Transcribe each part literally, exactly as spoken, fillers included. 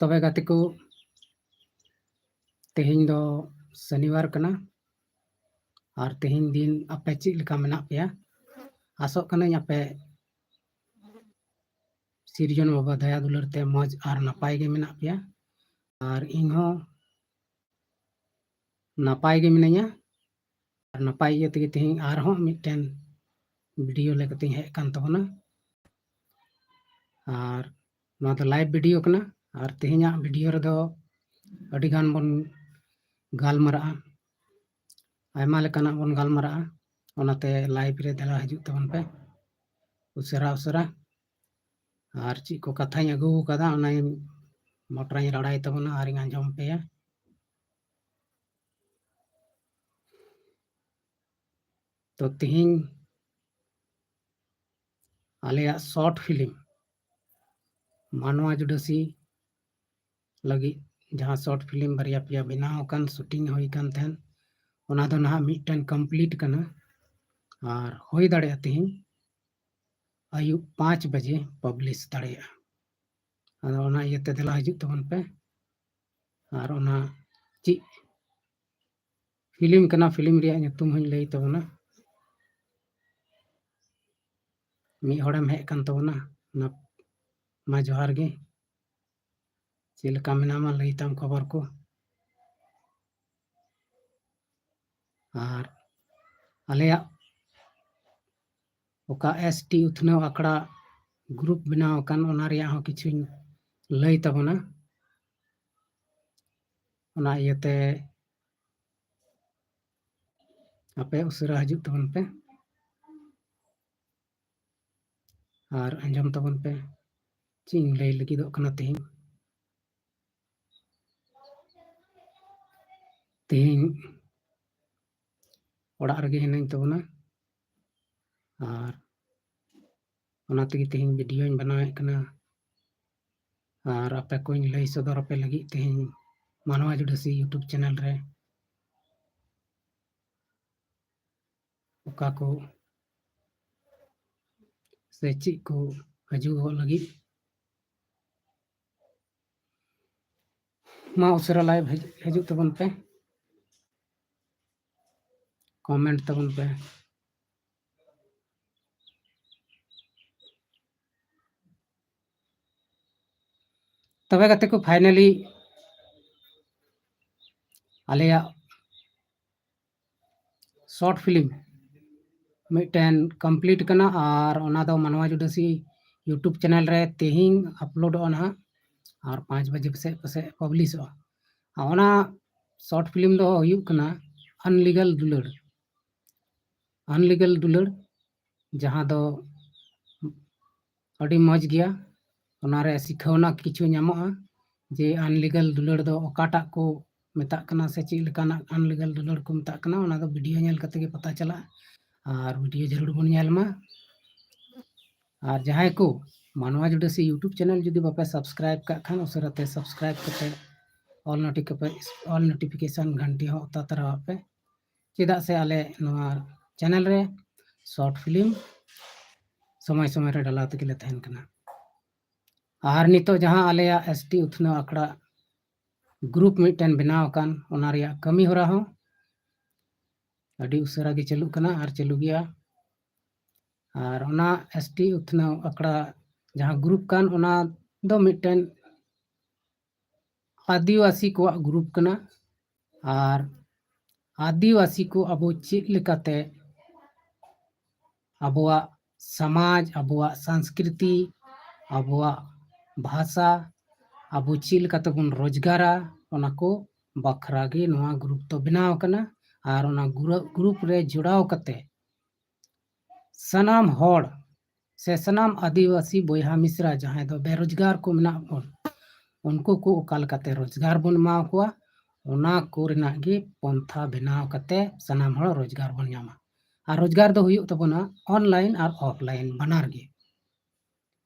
ᱛᱚᱵᱮ ᱜᱟᱛᱮ ᱠᱚ, ᱛᱮᱦᱮᱧ ᱫᱚ ᱥᱚᱱᱤᱵᱟᱨ ᱠᱟᱱᱟ, ᱟᱨ ᱛᱮᱦᱮᱧ ᱫᱤᱱ ᱟᱯᱮ ᱪᱮᱫ ᱞᱮᱠᱟ ᱢᱮᱱᱟᱜ ᱯᱮᱭᱟ? ᱟᱥᱚᱜ ᱠᱟᱹᱱᱟᱹᱧ ᱟᱯᱮ ᱥᱤᱨᱡᱚᱱ ᱵᱟᱵᱟ ᱫᱟᱭᱟ ᱫᱩᱞᱟᱹᱲ ᱛᱮ ᱢᱚᱡᱽ ᱟᱨ ᱱᱟᱯᱟᱭ ᱜᱮ ᱢᱮᱱᱟᱜ ᱯᱮᱭᱟ, ᱟᱨ ᱤᱧ ᱦᱚᱸ ᱱᱟᱯᱟᱭ ᱜᱮ ᱢᱤᱱᱟᱹᱧᱟ᱾ ᱟᱨ ᱱᱟᱯᱟᱭ ᱤᱭᱟᱹ ᱛᱮᱜᱮ ᱛᱮᱦᱮᱧ ᱟᱨᱦᱚᱸ ᱢᱤᱫᱴᱮᱱ ᱵᱷᱤᱰᱤᱭᱳ ᱞᱮᱠᱟᱛᱮᱧ ᱦᱮᱡ ᱟᱠᱟᱱ ᱛᱟᱵᱚᱱᱟ᱾ ᱟᱨ ᱱᱚᱣᱟ ᱫᱚ ᱞᱟᱭᱤᱵᱷ ᱵᱷᱤᱰᱤᱭᱳ ᱠᱟᱱᱟ᱾ ᱟᱨ ᱛᱮᱦᱮᱧᱟᱜ ᱵᱷᱤᱰᱤᱭᱳ ᱨᱮᱫᱚ ᱟᱹᱰᱤ ᱜᱟᱱ ᱵᱚᱱ ᱜᱟᱞᱢᱟᱨᱟᱜᱼᱟ, ᱟᱭᱢᱟ ᱞᱮᱠᱟᱱᱟᱜ ᱵᱚᱱ ᱜᱟᱞᱢᱟᱨᱟᱜᱼᱟ᱾ ᱚᱱᱟᱛᱮ ᱞᱟᱭᱤᱵᱷ ᱨᱮ ᱫᱮᱞᱟ ᱦᱤᱡᱩᱜ ᱛᱟᱵᱚᱱ ᱯᱮ, ᱩᱥᱟᱹᱨᱟ ᱩᱥᱟᱹᱨᱟ᱾ ᱟᱨ ᱪᱮᱫ ᱠᱚ ᱠᱟᱛᱷᱟᱧ ᱟᱹᱜᱩ ᱟᱠᱟᱫᱟ, ᱚᱱᱟᱧ ᱢᱚᱴᱨᱟᱧ ᱨᱟᱲᱟᱭ ᱛᱟᱵᱚᱱᱟ ᱟᱨᱤᱧ ᱟᱸᱡᱚᱢ ᱯᱮᱭᱟ᱾ ᱛᱚ, ᱛᱮᱦᱮᱧ ᱟᱞᱮᱭᱟᱜ ᱥᱚᱨᱴ ᱯᱷᱤᱞᱢ ᱢᱟᱱᱣᱟ ᱡᱩᱰᱟᱹᱥᱤ ᱞᱟᱹᱜᱤᱫ ᱡᱟᱦᱟᱸ ᱥᱚᱨᱴ ᱯᱷᱤᱞᱢ ᱵᱟᱨᱭᱟ ᱯᱮᱭᱟ ᱵᱮᱱᱟᱣ ᱟᱠᱟᱱ, ᱥᱩᱴᱤᱝ ᱦᱩᱭ ᱟᱠᱟᱱ ᱛᱟᱦᱮᱸᱱ, ᱚᱱᱟ ᱫᱚ ᱱᱟᱦᱟᱜ ᱢᱤᱫᱴᱮᱱ ᱠᱚᱢᱯᱞᱤᱴ ᱠᱟᱱᱟ᱾ ᱟᱨ ᱦᱩᱭ ᱫᱟᱲᱮᱭᱟᱜᱼᱟ ᱛᱮᱦᱮᱧ ᱟᱹᱭᱩᱵ ᱯᱟᱸᱪ ᱵᱟᱡᱮ ᱯᱟᱵᱽᱞᱤᱥ ᱫᱟᱲᱮᱭᱟᱜᱼᱟ᱾ ᱟᱫᱚ ᱚᱱᱟ ᱤᱭᱟᱹᱛᱮ ᱫᱮᱞᱟ ᱦᱤᱡᱩᱜ ᱛᱟᱵᱚᱱ ᱯᱮ᱾ ᱟᱨ ᱚᱱᱟ ᱪᱮᱫ ᱯᱷᱤᱞᱢ ᱠᱟᱱᱟ, ᱯᱷᱤᱞᱢ ᱨᱮᱭᱟᱜ ᱧᱩᱛᱩᱢ ᱦᱚᱧ ᱞᱟᱹᱭ ᱛᱟᱵᱚᱱᱟ᱾ ᱢᱤᱫ ᱦᱚᱲᱮᱢ ᱦᱮᱡ ᱟᱠᱟᱱ ᱛᱟᱵᱚᱱᱟ, ᱱᱟᱯ-, ᱢᱟ ᱡᱚᱦᱟᱨ ᱜᱮ᱾ ᱪᱮᱫ ᱞᱮᱠᱟ ᱢᱮᱱᱟᱢᱟ, ᱞᱟᱹᱭ ᱛᱟᱢ ᱠᱷᱚᱵᱚᱨ ᱠᱚ? ᱟᱨ ᱟᱞᱮᱭᱟᱜ ᱚᱠᱟ ᱮᱥ ᱴᱤ ᱩᱛᱷᱱᱟᱹᱣ ᱟᱠᱷᱲᱟ ᱜᱨᱩᱯ ᱵᱮᱱᱟᱣ ᱟᱠᱟᱱ, ᱚᱱᱟ ᱨᱮᱭᱟᱜ ᱦᱚᱸ ᱠᱤᱪᱷᱩᱧ ᱞᱟᱹᱭ ᱛᱟᱵᱚᱱᱟ᱾ ᱚᱱᱟ ᱤᱭᱟᱹᱛᱮ ᱟᱯᱮ ᱩᱥᱟᱹᱨᱟ ᱦᱤᱡᱩᱜ ᱛᱟᱵᱚᱱ ᱯᱮ ᱟᱨ ᱟᱸᱡᱚᱢ ᱛᱟᱵᱚᱱ ᱯᱮ ᱪᱮᱫ ᱤᱧ ᱞᱟᱹᱭ ᱞᱟᱹᱜᱤᱫᱚᱜ ᱠᱟᱱᱟ ᱛᱮᱦᱮᱧ᱾ ᱛᱮᱦᱮᱧ ᱚᱲᱟᱜ ᱨᱮᱜᱮ ᱦᱤᱱᱟᱹᱧ ᱛᱟᱵᱚᱱᱟ, ᱟᱨ ᱚᱱᱟ ᱛᱮᱜᱮ ᱛᱮᱦᱮᱧ ᱵᱷᱤᱰᱤᱭᱳᱧ ᱵᱮᱱᱟᱣᱮᱫ ᱠᱟᱱᱟ᱾ ᱟᱨ ᱟᱯᱮ ᱠᱚᱧ ᱞᱟᱹᱭ ᱥᱚᱫᱚᱨ ᱟᱯᱮ ᱞᱟᱹᱜᱤᱫ ᱛᱮᱦᱮᱧ ᱢᱟᱱᱣᱟ ᱡᱩᱰᱟᱹᱥᱤ YouTube ᱪᱮᱱᱮᱞ ᱨᱮ ᱚᱠᱟ ᱠᱚ ᱥᱮ ᱪᱮᱫ ᱠᱚ ᱦᱤᱡᱩᱜᱚᱜ ᱞᱟᱹᱜᱤᱫ᱾ ᱢᱟ ᱩᱥᱟᱹᱨᱟ live ᱦᱤᱡᱩᱜ ᱛᱟᱵᱚᱱ ᱯᱮ, comment ᱛᱟᱵᱚᱱ ᱯᱮ᱾ ᱛᱚᱵᱮ ᱜᱟᱛᱮ ᱠᱚ, finally ᱟᱞᱮᱭᱟᱜ short film ᱢᱤᱫᱴᱮᱱ complete ᱠᱟᱱᱟ, ᱟᱨ ᱚᱱᱟ ᱫᱚ ᱢᱟᱱᱣᱟ ᱡᱩᱰᱟᱹᱥᱤ YouTube channel ᱨᱮ ᱛᱮᱦᱮᱧ uploadᱚᱜᱼᱟ ᱱᱟᱦᱟᱜ, ᱟᱨ ᱯᱟᱸᱪ ᱵᱟᱡᱮ ᱯᱟᱥᱮᱡ ᱯᱟᱥᱮᱡ publishᱚᱜᱼᱟ᱾ ᱟᱨ ᱚᱱᱟ short film ᱫᱚ ᱦᱩᱭᱩᱜ ᱠᱟᱱᱟ ᱟᱱᱞᱤᱜᱟᱞ ᱫᱩᱞᱟᱹᱲ᱾ ᱟᱱᱞᱤᱜᱟᱞ ᱫᱩᱞᱟᱹᱲ, ᱡᱟᱦᱟᱸ ᱫᱚ ᱟᱹᱰᱤ ᱢᱚᱡᱽ ᱜᱮᱭᱟ᱾ ᱚᱱᱟᱨᱮ ᱥᱤᱠᱷᱟᱹᱣᱱᱟ ᱠᱤᱪᱷᱩ ᱧᱟᱢᱚᱜᱼᱟ ᱡᱮ ᱟᱱᱞᱤᱜᱟᱞ ᱫᱩᱞᱟᱹᱲ ᱫᱚ ᱚᱠᱟᱴᱟᱜ ᱠᱚ ᱢᱮᱛᱟᱜ ᱠᱟᱱᱟ ᱥᱮ ᱪᱮᱫ ᱞᱮᱠᱟᱱᱟᱜ ᱟᱱᱞᱤᱜᱟᱞ ᱫᱩᱞᱟᱹᱲ ᱠᱚ ᱢᱮᱛᱟᱜ ᱠᱟᱱᱟ, ᱚᱱᱟ ᱫᱚ video ᱧᱮᱞ ᱠᱟᱛᱮ ᱜᱮ ᱯᱟᱛᱟ ᱪᱟᱞᱟᱜᱼᱟ᱾ ᱟᱨ video ᱡᱟᱹᱨᱩᱲ ᱵᱚᱱ ᱧᱮᱞ ᱢᱟ᱾ ᱟᱨ ᱡᱟᱦᱟᱸᱭ ᱠᱚ ᱢᱟᱱᱣᱟ ᱡᱩᱰᱟᱹᱥᱤ YouTube channel ᱡᱩᱫᱤ ᱵᱟᱯᱮ subscribe ᱠᱟᱜ ᱠᱷᱟᱱ, ᱩᱥᱟᱹᱨᱟ ᱛᱮ subscribe ᱠᱟᱛᱮ all notification, all notification ᱜᱷᱟᱱᱴᱤ ᱦᱚᱸ ᱚᱛᱟ ᱛᱚᱨᱟᱣᱟᱜ ᱯᱮ, ᱪᱮᱫᱟᱜ ᱥᱮ ᱟᱞᱮ ᱱᱚᱣᱟ channel ᱨᱮ short film ᱥᱚᱢᱚᱭ ᱥᱚᱢᱚᱭ ᱨᱮ ᱰᱟᱞᱟᱣ ᱛᱮᱜᱮ ᱞᱮ ᱛᱟᱦᱮᱱ ᱠᱟᱱᱟ᱾ ᱟᱨ ᱱᱤᱛᱚᱜ ᱡᱟᱦᱟᱸ ᱟᱞᱮᱭᱟᱜ ST ᱩᱛᱷᱱᱟᱹᱣ ᱟᱠᱷᱲᱟ group ᱢᱤᱫᱴᱮᱱ ᱵᱮᱱᱟᱣ ᱟᱠᱟᱱ, ᱚᱱᱟ ᱨᱮᱭᱟᱜ ᱠᱟᱹᱢᱤ ᱦᱚᱨᱟ ᱦᱚᱸ ᱟᱹᱰᱤ ᱩᱥᱟᱹᱨᱟ ᱜᱮ ᱪᱟᱹᱞᱩᱜ ᱠᱟᱱᱟ ᱟᱨ ᱪᱟᱹᱞᱩ ᱜᱮᱭᱟ᱾ ᱟᱨ ᱚᱱᱟ ST ᱩᱛᱷᱱᱟᱹᱣ ᱟᱠᱷᱲᱟ ᱡᱟᱦᱟᱸ group ᱠᱟᱱ, ᱚᱱᱟ ᱫᱚ ᱢᱤᱫᱴᱮᱱ ᱟᱹᱫᱤᱵᱟᱹᱥᱤ ᱠᱚᱣᱟᱜ group ᱠᱟᱱᱟ᱾ ᱟᱨ ᱟᱹᱫᱤᱵᱟᱹᱥᱤ ᱠᱚ ᱟᱵᱚ ᱪᱮᱫ ᱞᱮᱠᱟᱛᱮ ᱟᱵᱚᱣᱟᱜ ᱥᱚᱢᱟᱡᱽ, ᱟᱵᱚᱣᱟᱜ ᱥᱚᱝᱥᱠᱨᱤᱛᱤ, ᱟᱵᱚᱣᱟᱜ ᱵᱷᱟᱥᱟ, ᱟᱵᱚ ᱪᱮᱫ ᱞᱮᱠᱟᱛᱮᱵᱚᱱ ᱨᱳᱡᱽᱜᱟᱨᱟ, ᱚᱱᱟ ᱠᱚ ᱵᱟᱠᱷᱨᱟ ᱜᱮ ᱱᱚᱣᱟ group ᱫᱚ ᱵᱮᱱᱟᱣ ᱟᱠᱟᱱᱟ᱾ ᱟᱨ ᱚᱱᱟ ᱜᱩᱨᱟᱹ-, group ᱨᱮ ᱡᱚᱲᱟᱣ ᱠᱟᱛᱮ ᱥᱟᱱᱟᱢ ᱦᱚᱲ ᱥᱮ ᱥᱟᱱᱟᱢ ᱟᱹᱫᱤᱵᱟᱹᱥᱤ ᱵᱚᱭᱦᱟ ᱢᱤᱥᱨᱟ ᱡᱟᱦᱟᱸᱭ ᱫᱚ ᱵᱮᱨᱳᱡᱽᱜᱟᱨ ᱠᱚ ᱢᱮᱱᱟᱜ ᱵᱚᱱ, ᱩᱱᱠᱩ ᱠᱚ ᱚᱠᱟ ᱞᱮᱠᱟᱛᱮ ᱨᱳᱡᱽᱜᱟᱨ ᱵᱚᱱ ᱮᱢᱟ ᱠᱚᱣᱟ, ᱚᱱᱟ ᱠᱚ ᱨᱮᱱᱟᱜ ᱜᱮ ᱯᱚᱱᱛᱷᱟ ᱵᱮᱱᱟᱣ ᱠᱟᱛᱮ ᱥᱟᱱᱟᱢ ᱦᱚᱲ ᱨᱳᱡᱽᱜᱟᱨ ᱵᱚᱱ ᱧᱟᱢᱟ᱾ ᱟᱨ ᱨᱳᱡᱽᱜᱟᱨ ᱫᱚ ᱦᱩᱭᱩᱜ ᱛᱟᱵᱚᱱᱟ online ᱟᱨ offline ᱵᱟᱱᱟᱨ ᱜᱮ᱾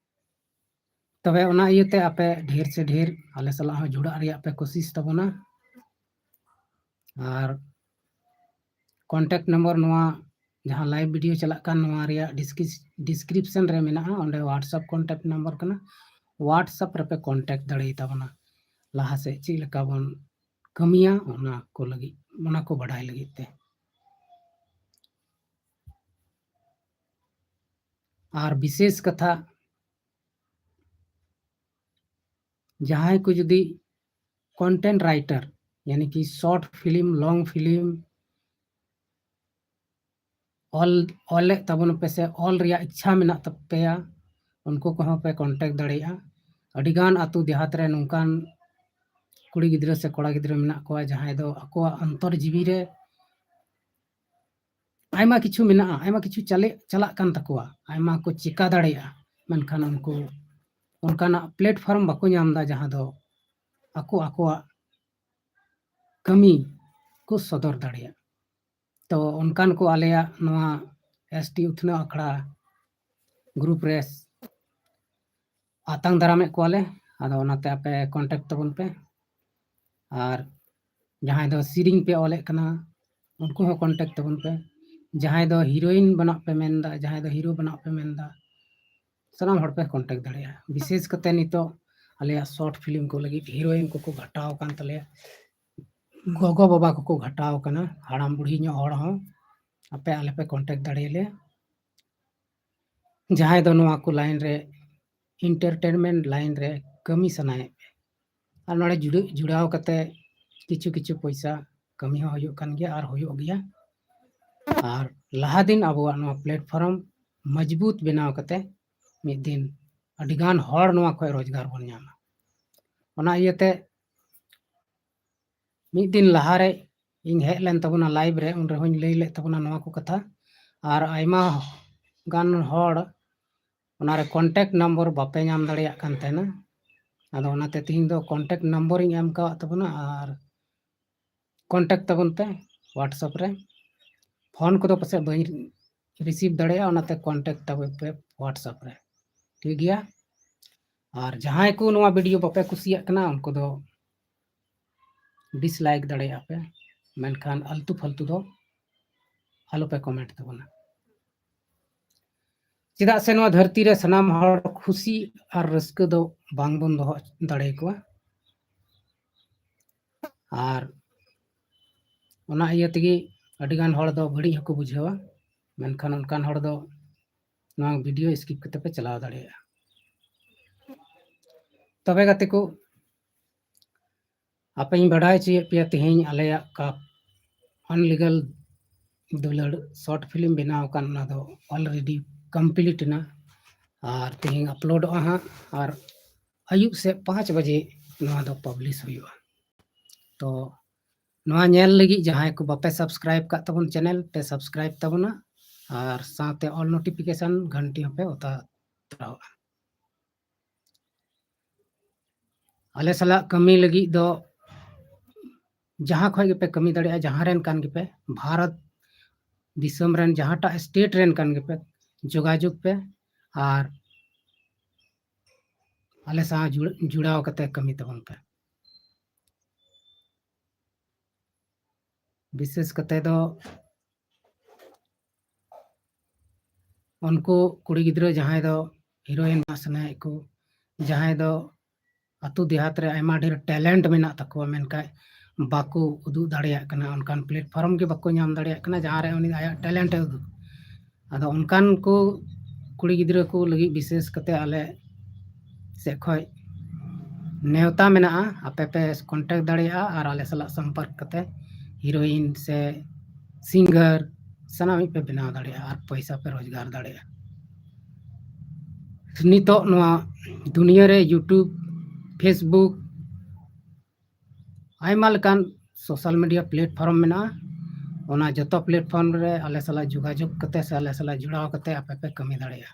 ᱛᱚᱵᱮ ᱚᱱᱟ ᱤᱭᱟᱹᱛᱮ ᱟᱯᱮ ᱰᱷᱮᱨ ᱥᱮ ᱰᱷᱮᱨ ᱟᱞᱮ ᱥᱟᱞᱟᱜ ᱦᱚᱸ ᱡᱩᱲᱟᱜ ᱨᱮᱭᱟᱜ ᱯᱮ ᱠᱳᱥᱤᱥ ᱛᱟᱵᱚᱱᱟ᱾ ᱟᱨ contact number ᱱᱚᱣᱟ ᱡᱟᱦᱟᱸ live video ᱪᱟᱞᱟᱜ ᱠᱟᱱ, ᱱᱚᱣᱟ ᱨᱮᱭᱟᱜ ᱰᱤᱥᱠᱨᱤᱯ-, description ᱨᱮ ᱢᱮᱱᱟᱜᱼᱟ, ᱚᱸᱰᱮ WhatsApp contact number ᱠᱟᱱᱟ, WhatsApp ᱨᱮᱯᱮ contact ᱫᱟᱲᱮᱭᱟᱛᱟᱵᱚᱱᱟ᱾ ᱞᱟᱦᱟ ᱥᱮᱫ ᱪᱮᱫ ᱞᱮᱠᱟ ᱵᱚᱱ ᱠᱟᱹᱢᱤᱭᱟ, ᱚᱱᱟ ᱠᱚ ᱞᱟᱹᱜᱤᱫ, ᱚᱱᱟ ᱠᱚ ᱵᱟᱰᱟᱭ ᱞᱟᱹᱜᱤᱫ ᱛᱮ᱾ ᱟᱨ ᱵᱤᱥᱮᱥ ᱠᱟᱛᱷᱟ, ᱡᱟᱦᱟᱸᱭ ᱠᱚ ᱡᱩᱫᱤ content writer, ᱭᱟᱱᱤ ᱠᱤ short film, long film ᱚᱞ, ᱚᱞᱮᱫ ᱛᱟᱵᱚᱱ ᱯᱮ ᱥᱮ ᱚᱞ ᱨᱮᱭᱟᱜ ᱤᱪᱪᱷᱟ ᱢᱮᱱᱟᱜ ᱛᱟᱯᱮᱭᱟ, ᱩᱱᱠᱩ ᱠᱚᱦᱚᱸ ᱯᱮ contact ᱫᱟᱲᱮᱭᱟᱜᱼᱟ᱾ ᱟᱹᱰᱤᱜᱟᱱ ᱟᱹᱛᱩ ᱫᱮᱦᱟᱛ ᱨᱮ ᱱᱚᱝᱠᱟᱱ ᱠᱩᱲᱤ ᱜᱤᱫᱽᱨᱟᱹ ᱥᱮ ᱠᱚᱲᱟ ᱜᱤᱫᱽᱨᱟᱹ ᱢᱮᱱᱟᱜ ᱠᱚᱣᱟ, ᱡᱟᱦᱟᱸᱭ ᱫᱚ ᱟᱠᱚᱣᱟᱜ ᱚᱱᱛᱚᱨ ᱡᱤᱣᱤ ᱨᱮ ᱟᱭᱢᱟ ᱠᱤᱪᱷᱩ ᱢᱮᱱᱟᱜᱼᱟ, ᱟᱭᱢᱟ ᱠᱤᱪᱷᱩ ᱪᱟᱞᱮ, ᱪᱟᱞᱟᱜ ᱠᱟᱱ ᱛᱟᱠᱚᱣᱟ, ᱟᱭᱢᱟ ᱠᱚ ᱪᱮᱠᱟ ᱫᱟᱲᱮᱭᱟᱜᱼᱟ, ᱢᱮᱱᱠᱷᱟᱱ ᱩᱱᱠᱩ ᱚᱱᱠᱟᱱᱟᱜ platform ᱵᱟᱠᱚ ᱧᱟᱢ ᱮᱫᱟ, ᱡᱟᱦᱟᱸ ᱫᱚ ᱟᱠᱚ ᱟᱠᱚᱣᱟᱜ ᱠᱟᱹᱢᱤ ᱠᱚ ᱥᱚᱫᱚᱨ ᱫᱟᱲᱮᱭᱟᱜ᱾ ᱛᱚ ᱚᱱᱠᱟᱱ ᱠᱚ ᱟᱞᱮᱭᱟᱜ ᱱᱚᱣᱟ ᱮᱥ ᱴᱤ ᱩᱛᱷᱱᱟᱹᱣ ᱟᱠᱷᱲᱟ group ᱨᱮ ᱟᱛᱟᱝ ᱫᱟᱨᱟᱢᱮᱫ ᱠᱚᱣᱟᱞᱮ᱾ ᱟᱫᱚ ᱚᱱᱟᱛᱮ ᱟᱯᱮ contact ᱛᱟᱵᱚᱱ ᱯᱮ᱾ ᱟᱨ ᱡᱟᱦᱟᱸᱭ ᱫᱚ ᱥᱮᱨᱮᱧ ᱯᱮ ᱚᱞᱮᱫ ᱠᱟᱱᱟ, ᱩᱱᱠᱩ ᱦᱚᱸ contact ᱛᱟᱵᱚᱱ ᱯᱮ᱾ ᱡᱟᱦᱟᱸᱭ ᱫᱚ heroine ᱵᱮᱱᱟᱜ ᱯᱮ ᱢᱮᱱᱫᱟ, ᱡᱟᱦᱟᱸᱭ ᱫᱚ hero ᱵᱮᱱᱟᱜ ᱯᱮ ᱢᱮᱱᱫᱟ, ᱥᱟᱱᱟᱢ ᱦᱚᱲ ᱯᱮ contact ᱫᱟᱲᱮᱭᱟᱜᱼᱟ᱾ ᱵᱤᱥᱮᱥ ᱠᱟᱛᱮ ᱱᱤᱛᱚᱜ ᱟᱞᱮᱭᱟᱜ short film ᱠᱚ ᱞᱟᱹᱜᱤᱫ heroine ᱠᱚᱠᱚ ᱜᱷᱟᱴᱟᱣ ᱟᱠᱟᱱ ᱛᱟᱞᱮᱭᱟ, ᱜᱚᱜᱚ ᱵᱟᱵᱟ ᱠᱚᱠᱚ ᱜᱷᱟᱴᱟᱣ ᱟᱠᱟᱱᱟ, ᱦᱟᱲᱟᱢ ᱵᱩᱲᱦᱤ ᱧᱚᱜ ᱦᱚᱲ ᱦᱚᱸ ᱟᱯᱮ ᱟᱞᱮ ᱯᱮ contact ᱫᱟᱲᱮᱭᱟᱞᱮᱭᱟ᱾ ᱡᱟᱦᱟᱸᱭ ᱫᱚ ᱱᱚᱣᱟ ᱠᱚ line ᱨᱮ, entertainment line ᱨᱮ ᱠᱟᱹᱢᱤ ᱥᱟᱱᱟᱭᱮᱫ ᱯᱮ, ᱟᱨ ᱱᱚᱰᱮ ᱡᱩᱲᱟᱹ-, ᱡᱩᱲᱟᱣ ᱠᱟᱛᱮ ᱠᱤᱪᱷᱩ ᱠᱤᱪᱷᱩ ᱯᱚᱭᱥᱟ ᱠᱟᱹᱢᱤ ᱦᱚᱸ ᱦᱩᱭᱩᱜ ᱠᱟᱱ ᱜᱮᱭᱟ ᱟᱨ ᱦᱩᱭᱩᱜ ᱜᱮᱭᱟ᱾ ᱟᱨ ᱞᱟᱦᱟ ᱫᱤᱱ ᱟᱵᱚᱣᱟᱜ ᱱᱚᱣᱟ platform ᱢᱚᱡᱽᱵᱩᱛ ᱵᱮᱱᱟᱣ ᱠᱟᱛᱮ ᱢᱤᱫ ᱫᱤᱱ ᱟᱹᱰᱤᱜᱟᱱ ᱦᱚᱲ ᱱᱚᱣᱟ ᱠᱷᱚᱱ ᱨᱳᱡᱽᱜᱟᱨ ᱵᱚᱱ ᱧᱟᱢᱟ᱾ ᱚᱱᱟ ᱤᱭᱟᱹᱛᱮ ᱢᱤᱫ ᱫᱤᱱ ᱞᱟᱦᱟᱨᱮ ᱤᱧ ᱦᱮᱡ ᱞᱮᱱ ᱛᱟᱵᱚᱱᱟ live ᱨᱮ, ᱩᱱ ᱨᱮᱦᱚᱸᱧ ᱞᱟᱹᱭ ᱞᱮᱫ ᱛᱟᱵᱚᱱᱟ ᱱᱚᱣᱟ ᱠᱚ ᱠᱟᱛᱷᱟ᱾ ᱟᱨ ᱟᱭᱢᱟ ᱜᱟᱱ ᱦᱚᱲ ᱚᱱᱟᱨᱮ contact number ᱵᱟᱯᱮ ᱧᱟᱢ ᱫᱟᱲᱮᱭᱟᱜ ᱠᱟᱱ ᱛᱟᱦᱮᱱᱟ᱾ ᱟᱫᱚ ᱚᱱᱟᱛᱮ ᱛᱮᱦᱮᱧ ᱫᱚ contact number ᱤᱧ ᱮᱢ ᱠᱟᱣᱟᱫ ᱛᱟᱵᱚᱱᱟ, ᱟᱨ contact ᱛᱟᱵᱚᱱ ᱯᱮ WhatsApp ᱨᱮ᱾ ᱯᱷᱳᱱ ᱠᱚᱫᱚ ᱯᱟᱥᱮᱡ ᱵᱟᱹᱧ receive ᱫᱟᱲᱮᱭᱟᱜᱼᱟ, ᱚᱱᱟᱛᱮ contact ᱛᱟᱵᱚᱱ ᱯᱮ WhatsApp ᱨᱮ, ᱴᱷᱤᱠ ᱜᱮᱭᱟ? ᱟᱨ ᱡᱟᱦᱟᱸᱭ ᱠᱚ ᱱᱚᱣᱟ video ᱵᱟᱯᱮ ᱠᱩᱥᱤᱭᱟᱜ ᱠᱟᱱᱟ, ᱩᱱᱠᱩ ᱫᱚ dislike ᱫᱟᱲᱮᱭᱟᱜᱼᱟ ᱯᱮ, ᱢᱮᱱᱠᱷᱟᱱ ᱟᱞᱛᱩ ᱯᱷᱟᱞᱛᱩ ᱫᱚ ᱟᱞᱚᱯᱮ comment ᱛᱟᱵᱚᱱᱟ᱾ ᱪᱮᱫᱟᱜ ᱥᱮ ᱱᱚᱣᱟ ᱫᱷᱟᱹᱨᱛᱤ ᱨᱮ ᱥᱟᱱᱟᱢ ᱦᱚᱲ ᱠᱷᱩᱥᱤ ᱟᱨ ᱨᱟᱹᱥᱠᱟᱹ ᱫᱚ ᱵᱟᱝᱵᱚᱱ ᱫᱚᱦᱚ ᱫᱟᱲᱮ ᱟᱠᱚᱣᱟ᱾ ᱟᱨ ᱚᱱᱟ ᱤᱭᱟᱹ ᱛᱮᱜᱮ ᱟᱹᱰᱤᱜᱟᱱ ᱦᱚᱲ ᱫᱚ ᱵᱟᱹᱲᱤᱡ ᱦᱚᱸᱠᱚ ᱵᱩᱡᱷᱟᱹᱣᱟ᱾ ᱢᱮᱱᱠᱷᱟᱱ ᱚᱱᱠᱟᱱ ᱦᱚᱲ ᱫᱚ ᱱᱚᱣᱟ video skip ᱠᱟᱛᱮ ᱯᱮ ᱪᱟᱞᱟᱣ ᱫᱟᱲᱮᱭᱟᱜᱼᱟ᱾ ᱛᱚᱵᱮ ᱜᱟᱛᱮ ᱠᱚ, ᱟᱯᱮᱧ ᱵᱟᱰᱟᱭ ᱦᱚᱪᱚᱭᱮᱫ ᱯᱮᱭᱟ, ᱛᱮᱦᱮᱧ ᱟᱞᱮᱭᱟᱜ ᱠᱟᱯ ᱟᱱᱞᱤᱜᱟᱞ ᱫᱩᱞᱟᱹᱲ short film ᱵᱮᱱᱟᱣ ᱟᱠᱟᱱ, ᱚᱱᱟ ᱫᱚ already complete ᱮᱱᱟ ᱟᱨ ᱛᱮᱦᱮᱧ ᱟᱯᱞᱳᱰᱚᱜᱼᱟ ᱦᱟᱸᱜ᱾ ᱟᱨ ᱟᱹᱭᱩᱵ ᱥᱮᱫ ᱯᱟᱸᱪ ᱵᱟᱡᱮ ᱱᱚᱣᱟ ᱫᱚ ᱯᱟᱵᱽᱞᱤᱥ ᱦᱩᱭᱩᱜᱼᱟ᱾ ᱛᱚ ᱱᱚᱣᱟ ᱧᱮᱞ ᱞᱟᱹᱜᱤᱫ ᱡᱟᱦᱟᱸᱭ ᱠᱚ ᱵᱟᱯᱮ ᱥᱟᱵᱥᱠᱨᱟᱭᱤᱵ ᱠᱟᱜ ᱛᱟᱵᱚᱱ ᱪᱮᱱᱮᱞ, ᱯᱮ ᱥᱟᱵᱥᱠᱨᱟᱭᱤᱵ ᱛᱟᱵᱚᱱᱟ ᱟᱨ ᱥᱟᱶᱛᱮ ᱚᱞ ᱱᱳᱴᱤᱯᱷᱤᱠᱮᱥᱚᱱ ᱜᱷᱟᱱᱴᱤ ᱦᱚᱸᱯᱮ ᱚᱛᱟ ᱛᱚᱨᱟᱣᱟᱜᱼᱟ᱾ ᱟᱞᱮ ᱥᱟᱞᱟᱜ ᱠᱟᱹᱢᱤ ᱞᱟᱹᱜᱤᱫ ᱫᱚ ᱡᱟᱦᱟᱸ ᱠᱷᱚᱱ ᱜᱮᱯᱮ ᱠᱟᱹᱢᱤ ᱫᱟᱲᱮᱭᱟᱜᱼᱟ, ᱡᱟᱦᱟᱸ ᱨᱮᱱ ᱠᱟᱱ ᱜᱮᱯᱮ, ᱵᱷᱟᱨᱚᱛ ᱫᱤᱥᱚᱢ ᱨᱮᱱ ᱡᱟᱦᱟᱸᱴᱟᱜ ᱥᱴᱮᱴ ᱨᱮᱱ ᱠᱟᱱ ᱜᱮᱯᱮ, ᱡᱳᱜᱟᱡᱳᱜᱽ ᱯᱮ ᱟᱨ ᱟᱞᱮ ᱥᱟᱶ ᱡᱩᱲ- ᱡᱩᱲᱟᱣ ᱠᱟᱛᱮ ᱠᱟᱹᱢᱤ ᱛᱟᱵᱚᱱ ᱯᱮ᱾ ᱵᱤᱥᱮᱥ ᱠᱟᱛᱮ ᱫᱚ ᱩᱱᱠᱩ ᱠᱩᱲᱤ ᱜᱤᱫᱽᱨᱟᱹ ᱡᱟᱦᱟᱸᱭ ᱫᱚ ᱦᱤᱨᱳᱭᱤᱱ ᱵᱮᱱᱟᱜ ᱥᱟᱱᱟᱭᱮᱫ ᱠᱚ, ᱡᱟᱦᱟᱸᱭ ᱫᱚ ᱟᱹᱛᱩ ᱫᱮᱦᱟᱛ ᱨᱮ ᱟᱭᱢᱟ ᱰᱷᱮᱨ ᱴᱮᱞᱮᱱᱴ ᱢᱮᱱᱟᱜ ᱛᱟᱠᱚᱣᱟ, ᱢᱮᱱᱠᱷᱟᱱ ᱵᱟᱠᱚ ᱩᱫᱩᱜ ᱫᱟᱲᱮᱭᱟᱜ ᱠᱟᱱᱟ, ᱚᱱᱠᱟᱱ ᱯᱞᱮᱴᱯᱷᱚᱨᱢ ᱜᱮ ᱵᱟᱠᱚ ᱧᱟᱢ ᱫᱟᱲᱮᱭᱟᱜ ᱠᱟᱱᱟ ᱡᱟᱦᱟᱸ ᱨᱮ ᱩᱱᱤ ᱟᱭᱟᱜ ᱴᱮᱞᱮᱱᱴ ᱮ ᱩᱫᱩᱜ᱾ ᱟᱫᱚ ᱚᱱᱠᱟᱱ ᱠᱚ ᱠᱩᱲᱤ ᱜᱤᱫᱽᱨᱟᱹ ᱠᱚ ᱞᱟᱹᱜᱤᱫ ᱵᱤᱥᱮᱥ ᱠᱟᱛᱮ ᱟᱞᱮ ᱥᱮᱫ ᱠᱷᱚᱱ ᱱᱮᱣᱛᱟ ᱢᱮᱱᱟᱜᱼᱟ, ᱟᱯᱮ ᱯᱮ ᱠᱚᱱᱴᱟᱠᱴ ᱫᱟᱲᱮᱭᱟᱜᱼᱟ ᱟᱨ ᱟᱞᱮ ᱥᱟᱞᱟᱜ ᱥᱚᱢᱯᱚᱨᱠ ᱠᱟᱛᱮ ᱦᱤᱨᱳᱭᱤᱱ ᱥᱮ ᱥᱤᱝᱜᱟᱨ ᱥᱟᱱᱟᱢᱤᱡ ᱯᱮ ᱵᱮᱱᱟᱣ ᱫᱟᱲᱮᱭᱟᱜᱼᱟ ᱟᱨ ᱯᱚᱭᱥᱟ ᱯᱮ ᱨᱳᱡᱽᱜᱟᱨ ᱫᱟᱲᱮᱭᱟᱜᱼᱟ᱾ ᱱᱤᱛᱚᱜ ᱱᱚᱣᱟ ᱫᱩᱱᱤᱭᱟᱹ ᱨᱮ YouTube, Facebook, ᱟᱭᱢᱟ ᱞᱮᱠᱟᱱ ᱥᱳᱥᱟᱞ ᱢᱤᱰᱤᱭᱟ ᱯᱞᱮᱴᱯᱷᱚᱨᱢ ᱢᱮᱱᱟᱜᱼᱟ᱾ ᱚᱱᱟ ᱡᱚᱛᱚ ᱯᱞᱮᱴᱯᱷᱚᱨᱢ ᱨᱮ ᱟᱞᱮ ᱥᱟᱞᱟᱜ ᱡᱳᱜᱟᱡᱳᱜᱽ ᱠᱟᱛᱮ ᱥᱮ ᱟᱞᱮ ᱥᱟᱞᱟᱜ ᱡᱚᱲᱟᱣ ᱠᱟᱛᱮ ᱟᱯᱮ ᱯᱮ ᱠᱟᱹᱢᱤ ᱫᱟᱲᱮᱭᱟᱜᱼᱟ᱾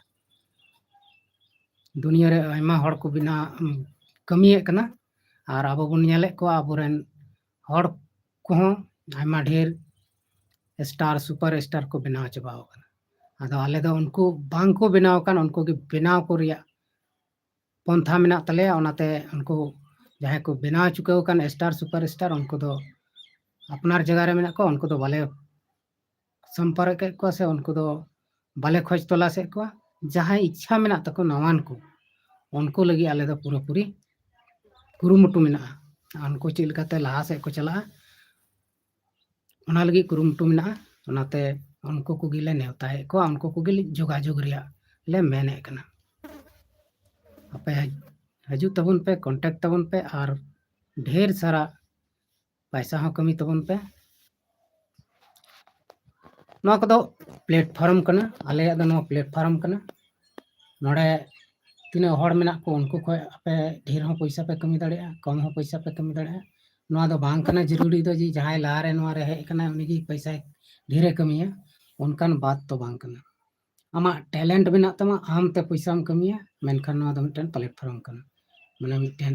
ᱫᱩᱱᱤᱭᱟᱹ ᱨᱮ ᱟᱭᱢᱟ ᱦᱚᱲ ᱠᱚ ᱵᱮᱱᱟᱣ, ᱩᱢ, ᱠᱟᱹᱢᱤᱭᱮᱫ ᱠᱟᱱᱟ ᱟᱨ ᱟᱵᱚ ᱵᱚᱱ ᱧᱮᱞᱮᱫ ᱠᱚᱣᱟ ᱟᱵᱚᱨᱮᱱ ᱦᱚᱲ ᱠᱚᱦᱚᱸ ᱟᱭᱢᱟ ᱰᱷᱮᱨ ᱥᱴᱟᱨ, ᱥᱩᱯᱟᱨ ᱥᱴᱟᱨ ᱠᱚ ᱵᱮᱱᱟᱣ ᱪᱟᱵᱟᱣ ᱟᱠᱟᱱᱟ᱾ ᱟᱫᱚ ᱟᱞᱮ ᱫᱚ ᱩᱱᱠᱩ ᱵᱟᱝ ᱠᱚ ᱵᱮᱱᱟᱣ ᱟᱠᱟᱱ, ᱩᱱᱠᱩ ᱜᱮ ᱵᱮᱱᱟᱣ ᱠᱚ ᱨᱮᱭᱟᱜ ᱯᱚᱱᱛᱷᱟ ᱢᱮᱱᱟᱜ ᱛᱟᱞᱮᱭᱟ᱾ ᱚᱱᱟᱛᱮ ᱩᱱᱠᱩ ᱡᱟᱦᱟᱸᱭ ᱠᱚ ᱵᱮᱱᱟᱣ ᱪᱩᱠᱟᱹᱣ ᱟᱠᱟᱱ ᱥᱴᱟᱨ, ᱥᱩᱯᱟᱨ ᱥᱴᱟᱨ, ᱩᱱᱠᱩ ᱫᱚ ᱟᱯᱱᱟᱨ ᱡᱟᱭᱜᱟ ᱨᱮ ᱢᱮᱱᱟᱜ ᱠᱚᱣᱟ, ᱩᱱᱠᱩ ᱫᱚ ᱵᱟᱞᱮ ᱥᱚᱢᱯᱚᱨᱠ ᱮᱫ ᱠᱚᱣᱟ ᱥᱮ ᱩᱱᱠᱩ ᱫᱚ ᱵᱟᱞᱮ ᱠᱷᱚᱡᱽ ᱛᱚᱞᱟᱥ ᱮᱫ ᱠᱚᱣᱟ᱾ ᱡᱟᱦᱟᱸᱭ ᱤᱪᱪᱷᱟ ᱢᱮᱱᱟᱜ ᱛᱟᱠᱚ ᱱᱟᱣᱟᱱ ᱠᱚ, ᱩᱱᱠᱩ ᱞᱟᱹᱜᱤᱫ ᱟᱞᱮ ᱫᱚ ᱯᱩᱨᱟᱹᱯᱩᱨᱤ ᱠᱩᱨᱩᱢᱩᱴᱩ ᱢᱮᱱᱟᱜᱼᱟ᱾ ᱩᱱᱠᱩ ᱪᱮᱫ ᱞᱮᱠᱟᱛᱮ ᱞᱟᱦᱟ ᱥᱮᱫ ᱠᱚ ᱪᱟᱞᱟᱜᱼᱟ, ᱚᱱᱟ ᱞᱟᱹᱜᱤᱫ ᱠᱩᱨᱩᱢᱩᱴᱩ ᱢᱮᱱᱟᱜᱼᱟ᱾ ᱚᱱᱟᱛᱮ ᱩᱱᱠᱩ ᱠᱚᱜᱮᱞᱮ ᱱᱮᱣᱛᱟᱭᱮᱫ ᱠᱚᱣᱟ, ᱩᱱᱠᱩ ᱠᱚᱜᱮ ᱡᱳᱜᱟᱡᱳᱜᱽ ᱨᱮᱭᱟᱜ ᱞᱮ ᱢᱮᱱᱮᱫ ᱠᱟᱱᱟ᱾ ᱟᱯᱮ ᱦᱤᱡᱩᱜ ᱛᱟᱵᱚᱱ ᱯᱮ, contact ᱛᱟᱵᱚᱱ ᱯᱮ, ᱟᱨ ᱰᱷᱮᱨ ᱥᱟᱨᱟ ᱯᱟᱭᱥᱟ ᱦᱚᱸ ᱠᱟᱹᱢᱤ ᱛᱟᱵᱚᱱ ᱯᱮ᱾ ᱱᱚᱣᱟ ᱠᱚᱫᱚ platform ᱠᱟᱱᱟ, ᱟᱞᱮᱭᱟᱜ ᱫᱚ ᱱᱚᱣᱟ platform ᱠᱟᱱᱟ᱾ ᱱᱚᱰᱮ ᱛᱤᱱᱟᱹᱜ ᱦᱚᱲ ᱢᱮᱱᱟᱜ ᱠᱚ, ᱩᱱᱠᱩ ᱠᱷᱚᱱ ᱟᱯᱮ ᱰᱷᱮᱨ ᱦᱚᱸ ᱯᱚᱭᱥᱟ ᱯᱮ ᱠᱟᱹᱢᱤ ᱫᱟᱲᱮᱭᱟᱜᱼᱟ, ᱠᱚᱢ ᱦᱚᱸ ᱯᱚᱭᱥᱟ ᱯᱮ ᱠᱟᱹᱢᱤ ᱫᱟᱲᱮᱭᱟᱜᱼᱟ᱾ ᱱᱚᱣᱟ ᱫᱚ ᱵᱟᱝ ᱠᱟᱱᱟ ᱡᱟᱹᱨᱩᱲᱤ ᱫᱚ ᱡᱮ ᱡᱟᱦᱟᱸᱭ ᱞᱟᱦᱟᱨᱮ ᱱᱚᱣᱟ ᱨᱮ ᱦᱮᱡ ᱟᱠᱟᱱᱟᱭ ᱩᱱᱤᱜᱮ ᱯᱚᱭᱥᱟᱭ ᱰᱷᱮᱨᱮ ᱠᱟᱹᱢᱤᱭᱟ, ᱚᱱᱠᱟᱱ ᱵᱟᱛ ᱫᱚ ᱵᱟᱝ ᱠᱟᱱᱟ᱾ ᱟᱢᱟᱜ talent ᱢᱮᱱᱟᱜ ᱛᱟᱢᱟ, ᱟᱢ ᱛᱮ ᱯᱚᱭᱥᱟᱢ ᱠᱟᱹᱢᱤᱭᱟ, ᱢᱮᱱᱠᱷᱟᱱ ᱱᱚᱣᱟ ᱫᱚ ᱢᱤᱫᱴᱮᱱ platform ᱠᱟᱱᱟ᱾ ᱢᱟᱱᱮ ᱢᱤᱫᱴᱮᱱ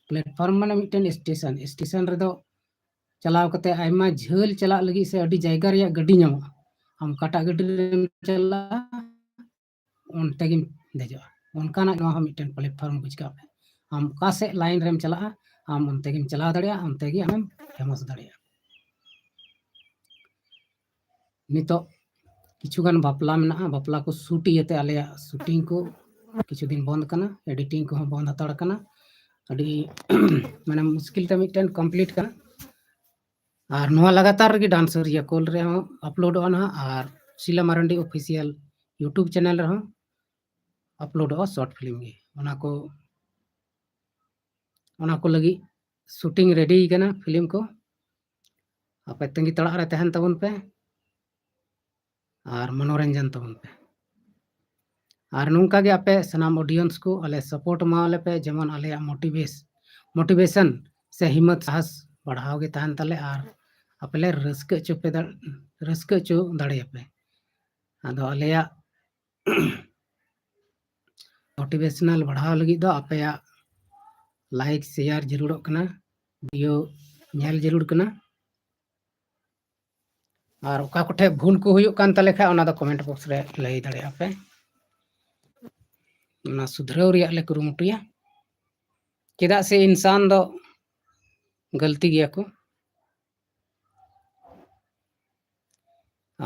platform ᱢᱟᱱᱮ ᱢᱤᱫᱴᱮᱱ station, station ᱨᱮᱫᱚ ᱪᱟᱞᱟᱣ ᱠᱟᱛᱮ ᱟᱭᱢᱟ ᱡᱷᱟᱹᱞ ᱪᱟᱞᱟᱜ ᱞᱟᱹᱜᱤᱫ ᱥᱮ ᱟᱹᱰᱤ ᱡᱟᱭᱜᱟ ᱨᱮᱭᱟᱜ ᱜᱟᱹᱰᱤ ᱧᱟᱢᱚᱜᱼᱟ, ᱟᱢ ᱚᱠᱟᱴᱟᱜ ᱜᱟᱹᱰᱤ ᱨᱮᱢ ᱪᱟᱞᱟᱜᱼᱟ ᱚᱱᱛᱮ ᱜᱮᱢ ᱫᱮᱡᱚᱜᱼᱟ᱾ ᱚᱱᱠᱟᱱᱟᱜ ᱱᱚᱣᱟ ᱦᱚᱸ ᱢᱤᱫᱴᱮᱱ platform ᱵᱩᱡᱽ ᱠᱟᱜ ᱯᱮ᱾ ᱟᱢ ᱚᱠᱟ ᱥᱮᱫ line ᱨᱮᱢ ᱪᱟᱞᱟᱜᱼᱟ, ᱟᱢ ᱚᱱᱛᱮ ᱜᱮᱢ ᱪᱟᱞᱟᱣ ᱫᱟᱲᱮᱭᱟᱜᱼᱟ, ᱚᱱᱛᱮ ᱜᱮ ᱟᱢᱮᱢ famous ᱫᱟᱲᱮᱭᱟᱜᱼᱟ᱾ ᱱᱤᱛᱚᱜ ᱠᱤᱪᱷᱩ ᱜᱟᱱ ᱵᱟᱯᱞᱟ ᱢᱮᱱᱟᱜᱼᱟ, ᱵᱟᱯᱞᱟ ᱠᱚ shoot ᱤᱭᱟᱹᱛᱮ ᱟᱞᱮᱭᱟᱜ shooting ᱠᱚ ᱠᱤᱪᱷᱩ ᱫᱤᱱ ᱵᱚᱱᱫ ᱠᱟᱱᱟ, editing ᱠᱚᱦᱚᱸ ᱵᱚᱱᱫ ᱦᱟᱛᱟᱲ ᱠᱟᱱᱟ᱾ ᱟᱹᱰᱤ ᱢᱟᱱᱮ ᱢᱩᱥᱠᱤᱞ ᱛᱮ ᱢᱤᱫᱴᱮᱱ complete ᱠᱟᱱᱟ᱾ ᱟᱨ ᱱᱚᱣᱟ ᱞᱟᱜᱟᱛᱟᱨ ᱨᱮᱜᱮ Dance Area Call ᱨᱮᱦᱚᱸ uploadᱚᱜᱼᱟ ᱱᱟᱦᱟᱜ, ᱟᱨ ᱥᱤᱞᱟ ᱢᱟᱨᱟᱱᱰᱤ official YouTube channel ᱨᱮᱦᱚᱸ uploadᱚᱜᱼᱟ short film ᱜᱮ᱾ ᱚᱱᱟ ᱠᱚ, ᱚᱱᱟ ᱠᱚ ᱞᱟᱹᱜᱤᱫ shooting ready ᱠᱟᱱᱟ film ᱠᱚ᱾ ᱟᱯᱮ ᱛᱟᱺᱜᱤ ᱛᱟᱲᱟᱜ ᱨᱮ ᱛᱟᱦᱮᱱ ᱛᱟᱵᱚᱱ ᱯᱮ ᱟᱨ ᱢᱚᱱᱳᱨᱚᱧᱡᱚᱱ ᱛᱟᱵᱚᱱ ᱯᱮ᱾ ᱟᱨ ᱱᱚᱝᱠᱟ ᱜᱮ ᱟᱯᱮ ᱥᱟᱱᱟᱢ audience ᱠᱚ ᱟᱞᱮ support ᱮᱢᱟᱣᱟᱞᱮ ᱯᱮ, ᱡᱮᱢᱚᱱ ᱟᱞᱮᱭᱟᱜ motivate, motivation ᱥᱮ ᱦᱤᱢᱢᱚᱛ ᱥᱟᱦᱟᱥ ᱵᱟᱲᱦᱟᱣ ᱜᱮ ᱛᱟᱦᱮᱱ ᱛᱟᱞᱮ ᱟᱨ ᱟᱯᱮ ᱞᱮ ᱨᱟᱹᱥᱠᱟᱹ ᱦᱚᱪᱚ ᱯᱮ ᱫᱟᱲ-, ᱨᱟᱹᱥᱠᱟᱹ ᱦᱚᱪᱚ ᱫᱟᱲᱮᱭᱟᱯᱮ᱾ ᱟᱫᱚ ᱟᱞᱮᱭᱟᱜ motivational ᱵᱟᱲᱦᱟᱣ ᱞᱟᱹᱜᱤᱫ ᱫᱚ ᱟᱯᱮᱭᱟᱜ like, share ᱡᱟᱹᱨᱩᱲᱚᱜ ᱠᱟᱱᱟ, video ᱧᱮᱞ ᱡᱟᱹᱨᱩᱲ ᱠᱟᱱᱟ᱾ ᱟᱨ ᱚᱠᱟ ᱠᱚᱴᱷᱮᱡ ᱵᱷᱩᱞ ᱠᱚ ᱦᱩᱭᱩᱜ ᱠᱟᱱ ᱛᱟᱞᱮ ᱠᱷᱟᱡ, ᱚᱱᱟ ᱫᱚ comment box ᱨᱮ ᱞᱟᱹᱭ ᱫᱟᱲᱮᱭᱟᱜᱼᱟ ᱯᱮ᱾ ᱚᱱᱟ ᱥᱩᱫᱷᱨᱟᱹᱣ ᱨᱮᱭᱟᱜ ᱞᱮ ᱠᱩᱨᱩᱢᱩᱴᱩᱭᱟ, ᱪᱮᱫᱟᱜ ᱥᱮ ᱤᱱᱥᱟᱱ ᱫᱚ ᱜᱟᱹᱞᱛᱤ ᱜᱮᱭᱟ ᱠᱚ᱾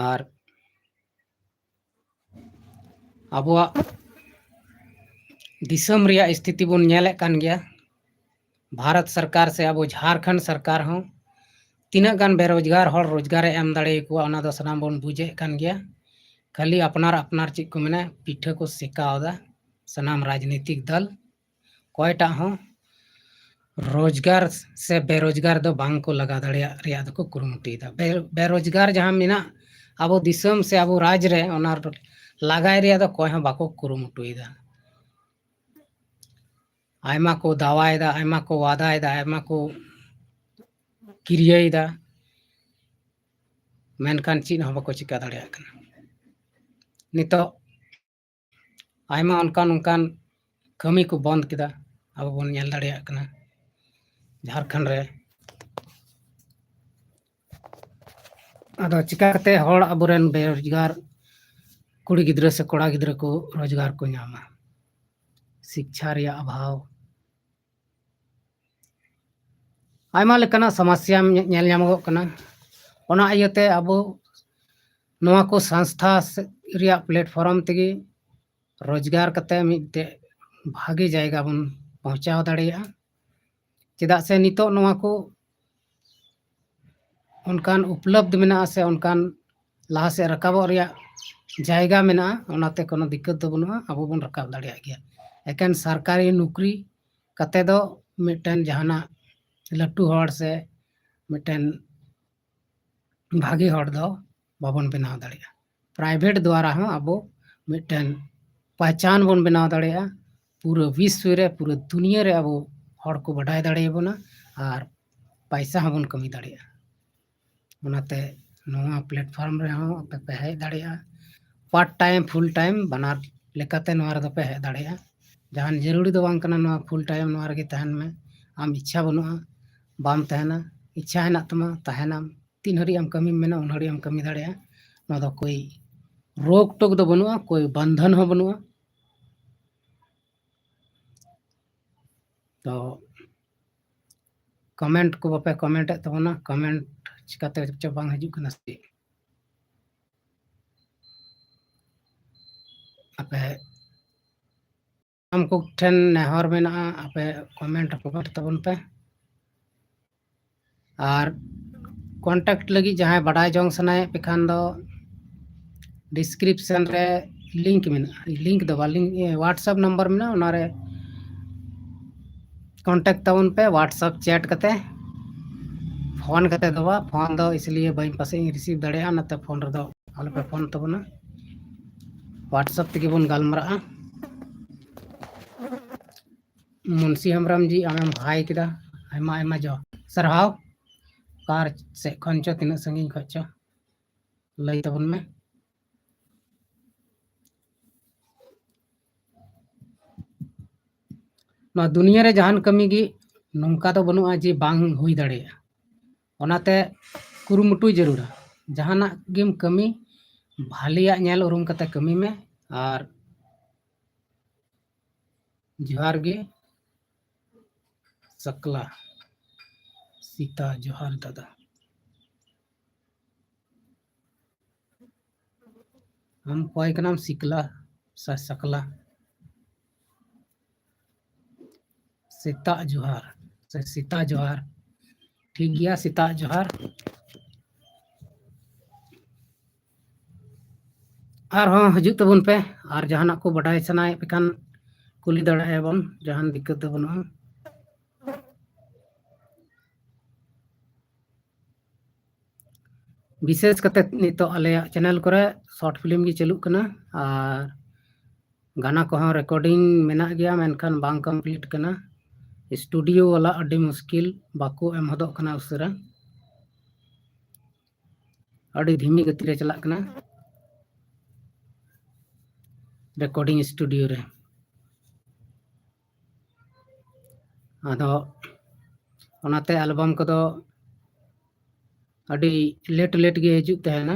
ᱟᱨ ᱟᱵᱚᱣᱟᱜ ᱫᱤᱥᱚᱢ ᱨᱮᱭᱟᱜ ᱥᱛᱷᱤᱛᱤ ᱵᱚᱱ ᱧᱮᱞᱮᱫ ᱠᱟᱱ ᱜᱮᱭᱟ᱾ ᱵᱷᱟᱨᱚᱛ ᱥᱚᱨᱠᱟᱨ ᱥᱮ ᱟᱵᱚ ᱡᱷᱟᱨᱠᱷᱚᱸᱰ ᱥᱚᱨᱠᱟᱨ ᱦᱚᱸ ᱛᱤᱱᱟᱹᱜ ᱜᱟᱱ ᱵᱮᱨᱳᱡᱽᱜᱟᱨ ᱦᱚᱲ ᱨᱳᱡᱽᱜᱟᱨᱮ ᱮᱢ ᱫᱟᱲᱮᱭᱟᱠᱚᱣᱟ, ᱚᱱᱟ ᱫᱚ ᱥᱟᱱᱟᱢ ᱵᱚᱱ ᱵᱩᱡᱮᱫ ᱠᱟᱱ ᱜᱮᱭᱟ᱾ ᱠᱷᱟᱹᱞᱤ ᱟᱯᱱᱟᱨ ᱟᱯᱱᱟᱨ ᱪᱮᱫ ᱠᱚ ᱢᱮᱱᱟ, ᱯᱤᱴᱷᱟᱹ ᱠᱚ ᱥᱮᱠᱟᱣ ᱮᱫᱟ ᱥᱟᱱᱟᱢ ᱨᱟᱡᱽᱱᱤᱛᱤᱠ ᱫᱚᱞ᱾ ᱚᱠᱚᱭᱴᱟᱜ ᱦᱚᱸ ᱨᱳᱡᱽᱜᱟᱨ ᱥᱮ ᱵᱮᱨᱳᱡᱽᱜᱟᱨ ᱫᱚ ᱵᱟᱝ ᱠᱚ ᱞᱟᱜᱟ ᱫᱟᱲᱮᱭᱟᱜ ᱨᱮᱭᱟᱜ ᱫᱚᱠᱚ ᱠᱩᱨᱩᱢᱩᱴᱩᱭᱮᱫᱟ᱾ ᱵᱮ-, ᱵᱮᱨᱳᱡᱽᱜᱟᱨ ᱡᱟᱦᱟᱸ ᱢᱮᱱᱟᱜ ᱟᱵᱚ ᱫᱤᱥᱚᱢ ᱥᱮ ᱟᱵᱚ ᱨᱟᱡᱽ ᱨᱮ, ᱚᱱᱟ ᱞᱟᱜᱟᱭ ᱨᱮᱭᱟᱜ ᱫᱚ ᱚᱠᱚᱭ ᱦᱚᱸ ᱵᱟᱠᱚ ᱠᱩᱨᱩᱢᱩᱴᱩᱭᱮᱫᱟ᱾ ᱟᱭᱢᱟ ᱠᱚ ᱫᱟᱣᱟᱭᱮᱫᱟ, ᱟᱭᱢᱟ ᱠᱚ ᱣᱟᱫᱟᱭᱮᱫᱟ, ᱟᱭᱢᱟ ᱠᱚ ᱠᱤᱨᱭᱟᱹᱭᱮᱫᱟ, ᱢᱮᱱᱠᱷᱟᱱ ᱪᱮᱫ ᱦᱚᱸ ᱵᱟᱠᱚ ᱪᱤᱠᱟ ᱫᱟᱲᱮᱭᱟᱜ ᱠᱟᱱᱟ᱾ ᱱᱤᱛᱚᱜ ᱟᱭᱢᱟ ᱚᱱᱠᱟᱱ ᱚᱱᱠᱟᱱ ᱠᱟᱹᱢᱤ ᱠᱚ ᱵᱚᱱᱫ ᱠᱮᱫᱟ, ᱟᱵᱚ ᱵᱚᱱ ᱧᱮᱞ ᱫᱟᱲᱮᱭᱟᱜ ᱠᱟᱱᱟ ᱡᱷᱟᱲᱠᱷᱚᱸᱰ ᱨᱮ᱾ ᱟᱫᱚ ᱪᱤᱠᱟ ᱠᱟᱛᱮ ᱦᱚᱲ ᱟᱵᱚᱨᱮᱱ ᱵᱮᱨᱳᱡᱽᱜᱟᱨ ᱠᱩᱲᱤ ᱜᱤᱫᱽᱨᱟᱹ ᱥᱮ ᱠᱚᱲᱟ ᱜᱤᱫᱽᱨᱟᱹ ᱠᱚ ᱨᱳᱡᱽᱜᱟᱨ ᱠᱚ ᱧᱟᱢᱟ? ᱥᱤᱠᱪᱷᱟ ᱨᱮᱭᱟᱜ ᱚᱵᱷᱟᱵᱽ, ᱟᱭᱢᱟ ᱞᱮᱠᱟᱱᱟᱜ ᱥᱚᱢᱚᱥᱥᱟ ᱧᱮ-, ᱧᱮᱞ ᱧᱟᱢᱚᱜᱚᱜ ᱠᱟᱱᱟ᱾ ᱚᱱᱟ ᱤᱭᱟᱹᱛᱮ ᱟᱵᱚ ᱱᱚᱣᱟ ᱠᱚ ᱥᱚᱝᱥᱛᱷᱟ ᱥᱮ-, ᱨᱮᱭᱟᱜ platform ᱛᱮᱜᱮ ᱨᱳᱡᱽᱜᱟᱨ ᱠᱟᱛᱮ ᱢᱤᱫᱴᱮᱡ ᱵᱷᱟᱜᱮ ᱡᱟᱭᱜᱟ ᱵᱚᱱ ᱯᱳᱸᱣᱪᱷᱟᱣ ᱫᱟᱲᱮᱭᱟᱜᱼᱟ᱾ ᱪᱮᱫᱟᱜ ᱥᱮ ᱱᱤᱛᱚᱜ ᱱᱚᱣᱟ ᱠᱚ ᱚᱱᱠᱟᱱ ᱩᱯᱞᱚᱵᱽᱫᱷ ᱢᱮᱱᱟᱜᱼᱟ ᱥᱮ ᱚᱱᱠᱟᱱ ᱞᱟᱦᱟ ᱥᱮᱫ ᱨᱟᱠᱟᱵᱚᱜ ᱨᱮᱭᱟᱜ ᱡᱟᱭᱜᱟ ᱢᱮᱱᱟᱜᱼᱟ, ᱚᱱᱟᱛᱮ ᱠᱳᱱᱳ ᱫᱤᱠᱠᱟᱛ ᱫᱚ ᱵᱟᱹᱱᱩᱜᱼᱟ, ᱟᱵᱚ ᱵᱚᱱ ᱨᱟᱠᱟᱵ ᱫᱟᱲᱮᱭᱟᱜ ᱜᱮᱭᱟ᱾ ᱮᱠᱮᱱ ᱥᱚᱨᱠᱟᱨᱤ ᱱᱚᱠᱨᱤ ᱠᱟᱛᱮ ᱫᱚ ᱢᱤᱫᱴᱮᱱ ᱡᱟᱦᱟᱱᱟᱜ ᱞᱟᱹᱴᱩ ᱦᱚᱲ ᱥᱮ ᱢᱤᱫᱴᱮᱱ ᱵᱷᱟᱜᱮ ᱦᱚᱲ ᱫᱚ ᱵᱟᱵᱚᱱ ᱵᱮᱱᱟᱣ ᱫᱟᱲᱮᱭᱟᱜᱼᱟ᱾ ᱯᱨᱟᱭᱵᱷᱮᱴ ᱫᱣᱟᱨᱟ ᱦᱚᱸ ᱟᱵᱚ ᱢᱤᱫᱴᱮᱱ ᱯᱟᱦᱪᱟᱱ ᱵᱚᱱ ᱵᱮᱱᱟᱣ ᱫᱟᱲᱮᱭᱟᱜᱼᱟ᱾ ᱯᱩᱨᱟᱹ ᱵᱤᱥᱥᱚ ᱨᱮ, ᱯᱩᱨᱟᱹ ᱫᱩᱱᱤᱭᱟᱹ ᱨᱮ ᱟᱵᱚ ᱦᱚᱲ ᱠᱚ ᱵᱟᱰᱟᱭ ᱫᱟᱲᱮᱭᱟᱵᱚᱱᱟ ᱟᱨ ᱯᱟᱭᱥᱟ ᱦᱚᱸᱵᱚᱱ ᱠᱟᱹᱢᱤ ᱫᱟᱲᱮᱭᱟᱜᱼᱟ᱾ ᱚᱱᱟᱛᱮ ᱱᱚᱣᱟ platform ᱨᱮᱦᱚᱸ ᱟᱯᱮ ᱯᱮ ᱦᱮᱡ ᱫᱟᱲᱮᱭᱟᱜᱼᱟ᱾ Part time, full time ᱵᱟᱱᱟᱨ ᱞᱮᱠᱟᱛᱮ ᱱᱚᱣᱟ ᱨᱮᱫᱚ ᱯᱮ ᱦᱮᱡ ᱫᱟᱲᱮᱭᱟᱜᱼᱟ᱾ ᱡᱟᱦᱟᱱ ᱡᱟᱹᱨᱩᱲᱤ ᱫᱚ ᱵᱟᱝ ᱠᱟᱱᱟ ᱱᱚᱣᱟ full time ᱱᱚᱣᱟ ᱨᱮᱜᱮ ᱛᱟᱦᱮᱱ ᱢᱮ᱾ ᱟᱢ ᱤᱪᱪᱷᱟ ᱵᱟᱹᱱᱩᱜᱼᱟ, ᱵᱟᱢ ᱛᱟᱦᱮᱱᱟ, ᱤᱪᱪᱷᱟ ᱦᱮᱱᱟᱜ ᱛᱟᱢᱟ, ᱛᱟᱦᱮᱱᱟᱢ᱾ ᱛᱤᱱ ᱦᱟᱹᱨᱤᱡ ᱟᱢ ᱠᱟᱹᱢᱤᱢ ᱢᱮᱱᱟ, ᱩᱱ ᱦᱟᱹᱨᱤᱡ ᱮᱢ ᱠᱟᱹᱢᱤ ᱫᱟᱲᱮᱭᱟᱜᱼᱟ᱾ ᱱᱚᱣᱟ ᱫᱚ ᱠᱳᱭ ᱨᱳᱠ ᱴᱳᱠ ᱫᱚ ᱵᱟᱹᱱᱩᱜᱼᱟ, ᱠᱳᱭ ᱵᱚᱱᱫᱷᱚᱱ ᱦᱚᱸ ᱵᱟᱹᱱᱩᱜᱼᱟ᱾ ᱛᱚ comment ᱠᱚ ᱵᱟᱯᱮ comment ᱮᱫ ᱛᱟᱵᱚᱱᱟ, comment ᱪᱤᱠᱟᱛᱮ ᱪᱚ ᱵᱟᱝ ᱦᱤᱡᱩᱜ ᱠᱟᱱᱟ ᱥᱮ ᱪᱮᱫ? ᱟᱯᱮ ᱥᱟᱱᱟᱢ ᱠᱚ ᱴᱷᱮᱱ ᱱᱮᱦᱚᱨ ᱢᱮᱱᱟᱜᱼᱟ, ᱟᱯᱮ comment comment ᱛᱟᱵᱚᱱ ᱯᱮ᱾ ᱟᱨ contact ᱞᱟᱹᱜᱤᱫ ᱡᱟᱦᱟᱸᱭ ᱵᱟᱰᱟᱭ ᱡᱚᱝ ᱥᱟᱱᱟᱭᱮᱫ ᱯᱮ ᱠᱷᱟᱱ ᱫᱚ description ᱨᱮ link ᱢᱮᱱᱟᱜᱼᱟ, link ᱫᱚ ᱵᱟᱝ, link, WhatsApp number ᱢᱮᱱᱟᱜᱼᱟ, ᱚᱱᱟᱨᱮ contact ᱛᱟᱵᱚᱱ ᱯᱮ WhatsApp chat ᱠᱟᱛᱮ᱾ ᱯᱷᱳᱱ ᱠᱟᱛᱮ ᱫᱚ ᱵᱟᱝ, ᱯᱷᱳᱱ ᱫᱚ ᱤᱥᱞᱤᱭᱮ ᱵᱟᱹᱧ ᱯᱟᱥᱮᱡ ᱤᱧ receive ᱫᱟᱲᱮᱭᱟᱜᱼᱟ, ᱚᱱᱟᱛᱮ ᱯᱷᱳᱱ ᱨᱮᱫᱚ ᱟᱞᱚᱯᱮ ᱯᱷᱳᱱ ᱛᱟᱵᱚᱱᱟ, WhatsApp ᱛᱮᱜᱮ ᱵᱚᱱ ᱜᱟᱞᱢᱟᱨᱟᱜᱼᱟ᱾ ᱢᱩᱱᱥᱤ ᱦᱮᱢᱵᱨᱚᱢ ᱡᱤ, ᱟᱢᱮᱢ ᱦᱟᱭ ᱠᱮᱫᱟ, ᱟᱭᱢᱟ ᱟᱭᱢᱟ ᱡᱚᱦᱟᱨ, ᱥᱟᱨᱦᱟᱣ᱾ ᱚᱠᱟ ᱥᱮᱫ ᱠᱷᱚᱱ ᱪᱚ, ᱛᱤᱱᱟᱹᱜ ᱥᱟᱺᱜᱤᱧ ᱠᱷᱚᱱ ᱪᱚ, ᱞᱟᱹᱭ ᱛᱟᱵᱚᱱ ᱢᱮ᱾ ᱱᱚᱣᱟ ᱫᱩᱱᱤᱭᱟᱹ ᱨᱮ ᱡᱟᱦᱟᱱ ᱠᱟᱹᱢᱤ ᱜᱮ ᱱᱚᱝᱠᱟ ᱫᱚ ᱵᱟᱹᱱᱩᱜᱼᱟ ᱡᱮ ᱵᱟᱝ ᱦᱩᱭ ᱫᱟᱲᱮᱭᱟᱜᱼᱟ᱾ ᱚᱱᱟᱛᱮ ᱠᱩᱨᱩᱢᱩᱴᱩᱭ ᱡᱟᱹᱨᱩᱲᱟ᱾ ᱡᱟᱦᱟᱱᱟᱜ ᱜᱮᱢ ᱠᱟᱹᱢᱤ, ᱵᱷᱟᱞᱮᱭᱟᱜ ᱧᱮᱞ ᱩᱨᱩᱢ ᱠᱟᱛᱮ ᱠᱟᱹᱢᱤ ᱢᱮ᱾ ᱟᱨ ᱡᱚᱦᱟᱨ ᱜᱮ ᱥᱟᱠᱞᱟ ᱥᱤᱛᱟ, ᱡᱚᱦᱟᱨ ᱫᱟᱫᱟ᱾ ᱟᱢ ᱚᱠᱚᱭ ᱠᱟᱱᱟᱢ ᱥᱤᱠᱞᱟ ᱥᱮ ᱥᱟᱠᱞᱟ? ᱥᱮᱛᱟᱜ ᱡᱚᱦᱟᱨ ᱥᱮ ᱥᱮᱛᱟᱜ ᱡᱚᱦᱟᱨ᱾ ᱴᱷᱤᱠ ᱜᱮᱭᱟ, ᱥᱮᱛᱟᱜ ᱡᱚᱦᱟᱨ᱾ ᱟᱨᱦᱚᱸ ᱦᱤᱡᱩᱜ ᱛᱟᱵᱚᱱ ᱯᱮ, ᱟᱨ ᱡᱟᱦᱟᱱᱟᱜ ᱠᱚ ᱵᱟᱰᱟᱭ ᱥᱟᱱᱟᱭᱮᱫ ᱯᱮ ᱠᱷᱟᱱ ᱠᱩᱞᱤ ᱫᱟᱲᱮᱭᱟᱜᱼᱟ ᱵᱚᱱ, ᱡᱟᱦᱟᱱ ᱫᱤᱠᱠᱟᱹᱛ ᱫᱚ ᱵᱟᱹᱱᱩᱜᱼᱟ᱾ ᱵᱤᱥᱮᱥ ᱠᱟᱛᱮ ᱱᱤᱛᱚᱜ ᱟᱞᱮᱭᱟᱜ channel ᱠᱚᱨᱮ short film ᱜᱮ ᱪᱟᱹᱞᱩᱜ ᱠᱟᱱᱟ, ᱟᱨ ᱜᱟᱱᱟ ᱠᱚᱦᱚᱸ recording ᱢᱮᱱᱟᱜ ᱜᱮᱭᱟ, ᱢᱮᱱᱠᱷᱟᱱ ᱵᱟᱝ complete ᱠᱟᱱᱟ᱾ Studio ᱣᱟᱞᱟ ᱟᱹᱰᱤ ᱢᱩᱥᱠᱤᱞ, ᱵᱟᱠᱚ ᱮᱢ ᱦᱚᱫᱚᱜ ᱠᱟᱱᱟ ᱩᱥᱟᱹᱨᱟ, ᱟᱹᱰᱤ ᱫᱷᱤᱢᱤ ᱜᱟᱹᱛᱤ ᱨᱮ ᱪᱟᱞᱟᱜ ᱠᱟᱱᱟ recording studio ᱨᱮ᱾ ᱟᱫᱚ ᱚᱱᱟᱛᱮ album ᱠᱚᱫᱚ ᱟᱹᱰᱤ late late ᱜᱮ ᱦᱤᱡᱩᱜ ᱛᱟᱦᱮᱱᱟ᱾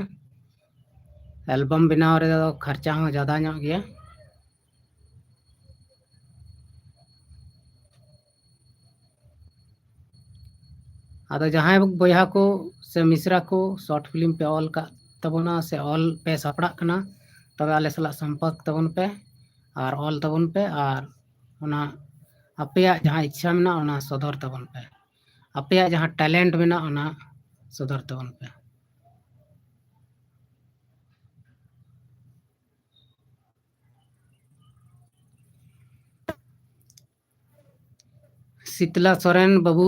Album ᱵᱮᱱᱟᱣ ᱨᱮᱫᱚ ᱠᱷᱚᱨᱪᱟ ᱦᱚᱸ ᱡᱟᱫᱟ ᱧᱚᱜ ᱜᱮᱭᱟ᱾ ᱟᱫᱚ ᱡᱟᱦᱟᱸᱭ ᱵᱚᱭᱦᱟ ᱠᱚ ᱥᱮ ᱢᱤᱥᱨᱟ ᱠᱚ short film ᱯᱮ ᱚᱞ ᱠᱟᱜ ᱛᱟᱵᱚᱱᱟ ᱥᱮ ᱚᱞ ᱯᱮ ᱥᱟᱯᱲᱟᱜ ᱠᱟᱱᱟ, ᱛᱚᱵᱮ ᱟᱞᱮ ᱥᱟᱞᱟᱜ ᱥᱚᱢᱯᱚᱨᱠ ᱛᱟᱵᱚᱱ ᱯᱮ᱾ ᱟᱨ ᱚᱞ ᱛᱟᱵᱚᱱ ᱯᱮ, ᱟᱨ ᱚᱱᱟ ᱟᱯᱮᱭᱟᱜ ᱡᱟᱦᱟᱸ ᱤᱪᱪᱷᱟ ᱢᱮᱱᱟᱜᱼᱟ, ᱚᱱᱟ ᱥᱚᱫᱚᱨ ᱛᱟᱵᱚᱱ ᱯᱮ᱾ ᱟᱯᱮᱭᱟᱜ ᱡᱟᱦᱟᱸ talent ᱢᱮᱱᱟᱜᱼᱟ, ᱚᱱᱟ ᱥᱚᱫᱚᱨ ᱛᱟᱵᱚᱱ ᱯᱮ᱾ ᱥᱤᱛᱞᱟ ᱥᱚᱨᱮᱱ ᱵᱟᱹᱵᱩ,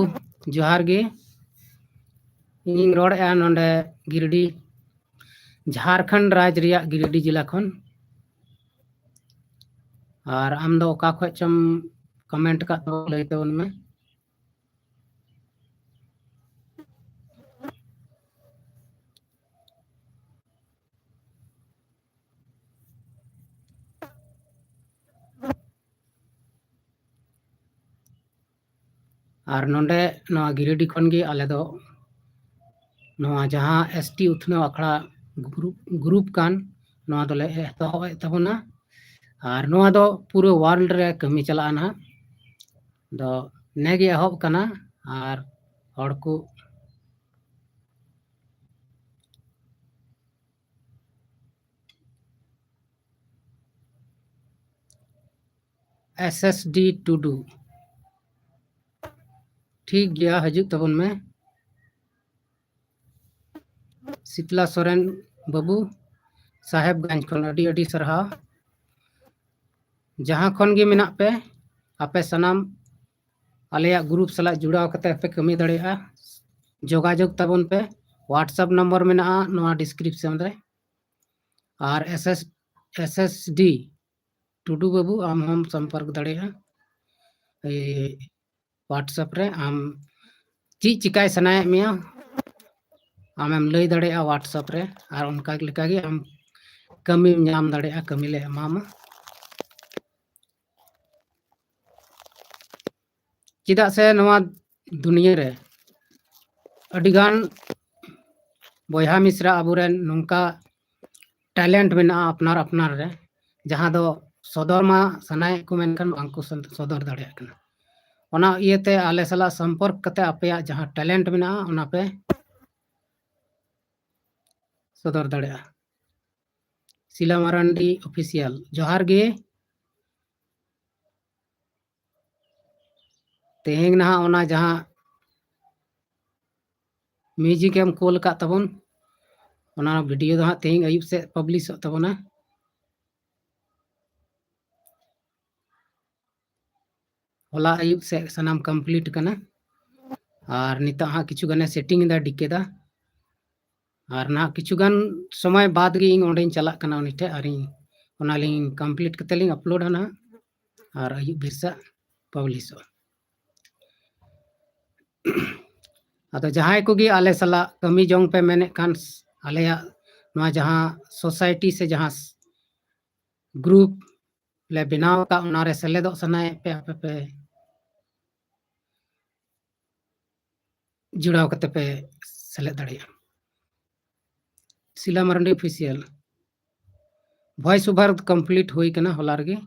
ᱡᱚᱦᱟᱨ ᱜᱮ᱾ ᱤᱧᱤᱧ ᱨᱚᱲᱮᱫᱼᱟ ᱱᱚᱰᱮ ᱜᱤᱨᱤᱰᱤ, ᱡᱷᱟᱲᱠᱷᱚᱸᱰ ᱨᱟᱡᱽ ᱨᱮᱭᱟᱜ ᱜᱤᱨᱤᱰᱤ ᱡᱮᱞᱟ ᱠᱷᱚᱱ᱾ ᱟᱨ ᱟᱢ ᱫᱚ ᱚᱠᱟ ᱠᱷᱚᱡ ᱪᱚᱢ comment ᱠᱟᱜ ᱛᱟᱵᱚᱱ, ᱞᱟᱹᱭ ᱛᱟᱵᱚᱱ ᱢᱮ᱾ ᱟᱨ ᱱᱚᱰᱮ ᱱᱚᱣᱟ ᱜᱤᱨᱤᱰᱤ ᱠᱷᱚᱱ ᱜᱮ ᱟᱞᱮ ᱫᱚ ᱱᱚᱣᱟ ᱡᱟᱦᱟᱸ ST ᱩᱛᱷᱱᱟᱹᱣ ᱟᱠᱷᱲᱟ group, group ᱠᱟᱱ, ᱱᱚᱣᱟ ᱫᱚᱞᱮ ᱮᱛᱚᱦᱚᱵ ᱮᱫ ᱛᱟᱵᱚᱱᱟ᱾ ᱟᱨ ᱱᱚᱣᱟ ᱫᱚ ᱯᱩᱨᱟᱹ world ᱨᱮ ᱠᱟᱹᱢᱤ ᱪᱟᱞᱟᱜᱼᱟ ᱱᱟᱦᱟᱜ᱾ ᱫᱚ ᱱᱮᱜᱮ ᱮᱦᱚᱵ ᱠᱟᱱᱟ, ᱟᱨ ᱦᱚᱲ ᱠᱚ SSD ᱴᱩᱰᱩ, ᱴᱷᱤᱠ ᱜᱮᱭᱟ, ᱦᱤᱡᱩᱜ ᱛᱟᱵᱚᱱ ᱢᱮ᱾ ᱥᱤᱛᱞᱟ ᱥᱚᱨᱮᱱ ᱵᱟᱹᱵᱩ, ᱥᱟᱦᱮᱵᱽᱜᱚᱸᱡᱽ ᱠᱷᱚᱱ ᱟᱹᱰᱤ ᱟᱹᱰᱤ ᱥᱟᱨᱦᱟᱣ᱾ ᱡᱟᱦᱟᱸ ᱠᱷᱚᱱ ᱜᱮ ᱢᱮᱱᱟᱜ ᱯᱮ, ᱟᱯᱮ ᱥᱟᱱᱟᱢ ᱟᱞᱮᱭᱟᱜ group ᱥᱟᱞᱟᱜ ᱡᱩᱲᱟᱣ ᱠᱟᱛᱮ ᱯᱮ ᱠᱟᱹᱢᱤ ᱫᱟᱲᱮᱭᱟᱜᱼᱟ᱾ ᱡᱳᱜᱟᱡᱳᱜᱽ ᱛᱟᱵᱚᱱ ᱯᱮ᱾ WhatsApp ᱱᱚᱢᱵᱚᱨ ᱢᱮᱱᱟᱜᱼᱟ ᱱᱚᱣᱟ description ᱨᱮ᱾ ᱟᱨ SS, SSD ᱴᱩᱰᱩ ᱵᱟᱹᱵᱩ, ᱟᱢ ᱦᱚᱸᱢ ᱥᱚᱢᱯᱚᱨᱠ ᱫᱟᱲᱮᱭᱟᱜᱼᱟ᱾ ᱮᱭ WhatsApp ᱨᱮ ᱟᱢ ᱪᱮᱫ ᱪᱤᱠᱟᱭ ᱥᱟᱱᱟᱭᱮᱫ ᱢᱮᱭᱟ, ᱟᱢᱮᱢ ᱞᱟᱹᱭ ᱫᱟᱲᱮᱭᱟᱜᱼᱟ WhatsApp ᱨᱮ, ᱟᱨ ᱚᱱᱠᱟ ᱞᱮᱠᱟᱜᱮ ᱟᱢ ᱠᱟᱹᱢᱤᱢ ᱧᱟᱢ ᱫᱟᱲᱮᱭᱟᱜᱼᱟ, ᱠᱟᱹᱢᱤ ᱞᱮ ᱮᱢᱟᱢᱟ᱾ ᱪᱮᱫᱟᱜ ᱥᱮ ᱱᱚᱣᱟ ᱫᱩᱱᱤᱭᱟᱹ ᱨᱮ ᱟᱹᱰᱤᱜᱟᱱ ᱵᱚᱭᱦᱟ ᱢᱤᱥᱨᱟ ᱟᱵᱚᱨᱮᱱ ᱱᱚᱝᱠᱟ talent ᱢᱮᱱᱟᱜᱼᱟ ᱟᱯᱱᱟᱨ ᱟᱯᱱᱟᱨ ᱨᱮ, ᱡᱟᱦᱟᱸ ᱫᱚ ᱥᱚᱫᱚᱨ ᱢᱟ ᱥᱟᱱᱟᱭᱮᱫ ᱠᱚ, ᱢᱮᱱᱠᱷᱟᱱ ᱵᱟᱝᱠᱚ ᱥᱚᱫ-, ᱥᱚᱫᱚᱨ ᱫᱟᱲᱮᱭᱟᱜ ᱠᱟᱱᱟ᱾ ᱚᱱᱟ ᱤᱭᱟᱹᱛᱮ ᱟᱞᱮ ᱥᱟᱞᱟᱜ ᱥᱚᱢᱯᱚᱨᱠ ᱠᱟᱛᱮ ᱟᱯᱮᱭᱟᱜ ᱡᱟᱦᱟᱸ talent ᱢᱮᱱᱟᱜᱼᱟ, ᱚᱱᱟ ᱯᱮ ᱥᱚᱫᱚᱨ ᱫᱟᱲᱮᱭᱟᱜᱼᱟ᱾ ᱥᱤᱞᱟ ᱢᱟᱨᱟᱱᱰᱤ Official, ᱡᱚᱦᱟᱨ ᱜᱮ᱾ ᱛᱮᱦᱮᱧ ᱱᱟᱦᱟᱜ ᱚᱱᱟ ᱡᱟᱦᱟᱸ music ᱮᱢ ᱠᱳᱞ ᱟᱠᱟᱫ ᱛᱟᱵᱚᱱ, ᱚᱱᱟ video ᱫᱚ ᱦᱟᱸᱜ ᱛᱮᱦᱮᱧ ᱟᱹᱭᱩᱵ ᱥᱮᱫ ᱯᱟᱵᱽᱞᱤᱥᱚᱜ ᱛᱟᱵᱚᱱᱟ᱾ ᱦᱚᱞᱟ ᱟᱹᱭᱩᱵ ᱥᱮᱫ ᱥᱟᱱᱟᱢ complete ᱠᱟᱱᱟ᱾ ᱟᱨ ᱱᱤᱛᱚᱜ ᱦᱟᱸᱜ ᱠᱤᱪᱷᱩ ᱜᱟᱱᱮ setting ᱮᱫᱟ, ᱰᱤᱠᱮ ᱫᱟ᱾ ᱟᱨ ᱱᱟᱦᱟᱜ ᱠᱤᱪᱷᱩ ᱜᱟᱱ ᱥᱚᱢᱚᱭ ᱵᱟᱫᱽ ᱜᱮ ᱤᱧ ᱚᱸᱰᱮᱧ ᱪᱟᱞᱟᱜ ᱠᱟᱱᱟ ᱩᱱᱤ ᱴᱷᱮᱡ, ᱟᱨᱤᱧ ᱚᱱᱟᱞᱤᱧ complete ᱠᱟᱛᱮ ᱞᱤᱧ ᱟᱯᱞᱳᱰᱟ ᱱᱟᱦᱟᱜ, ᱟᱨ ᱟᱹᱭᱩᱵ ᱵᱮᱨ ᱥᱮᱫ ᱯᱟᱵᱽᱞᱤᱥᱚᱜᱼᱟ᱾ ᱟᱫᱚ ᱡᱟᱦᱟᱸᱭ ᱠᱚᱜᱮ ᱟᱞᱮ ᱥᱟᱞᱟᱜ ᱠᱟᱹᱢᱤ ᱡᱚᱝ ᱯᱮ ᱢᱮᱱᱮᱫ ᱠᱷᱟᱱ, ᱟᱞᱮᱭᱟᱜ ᱱᱚᱣᱟ ᱡᱟᱦᱟᱸ society ᱥᱮ ᱡᱟᱦᱟᱸ group ᱞᱮ ᱵᱮᱱᱟᱣ ᱟᱠᱟᱫ, ᱚᱱᱟᱨᱮ ᱥᱮᱞᱮᱫᱚᱜ ᱥᱟᱱᱟᱭᱮᱫ ᱯᱮ, ᱟᱯᱮ ᱯᱮ ᱡᱚᱲᱟᱣ ᱠᱟᱛᱮ ᱯᱮ ᱥᱮᱞᱮᱫ ᱫᱟᱲᱮᱭᱟᱜᱼᱟ᱾ ᱥᱤᱞᱟ Marandi Official, voice over complete ᱦᱩᱭ ᱠᱟᱱᱟ ᱦᱚᱞᱟ ᱨᱮᱜᱮ,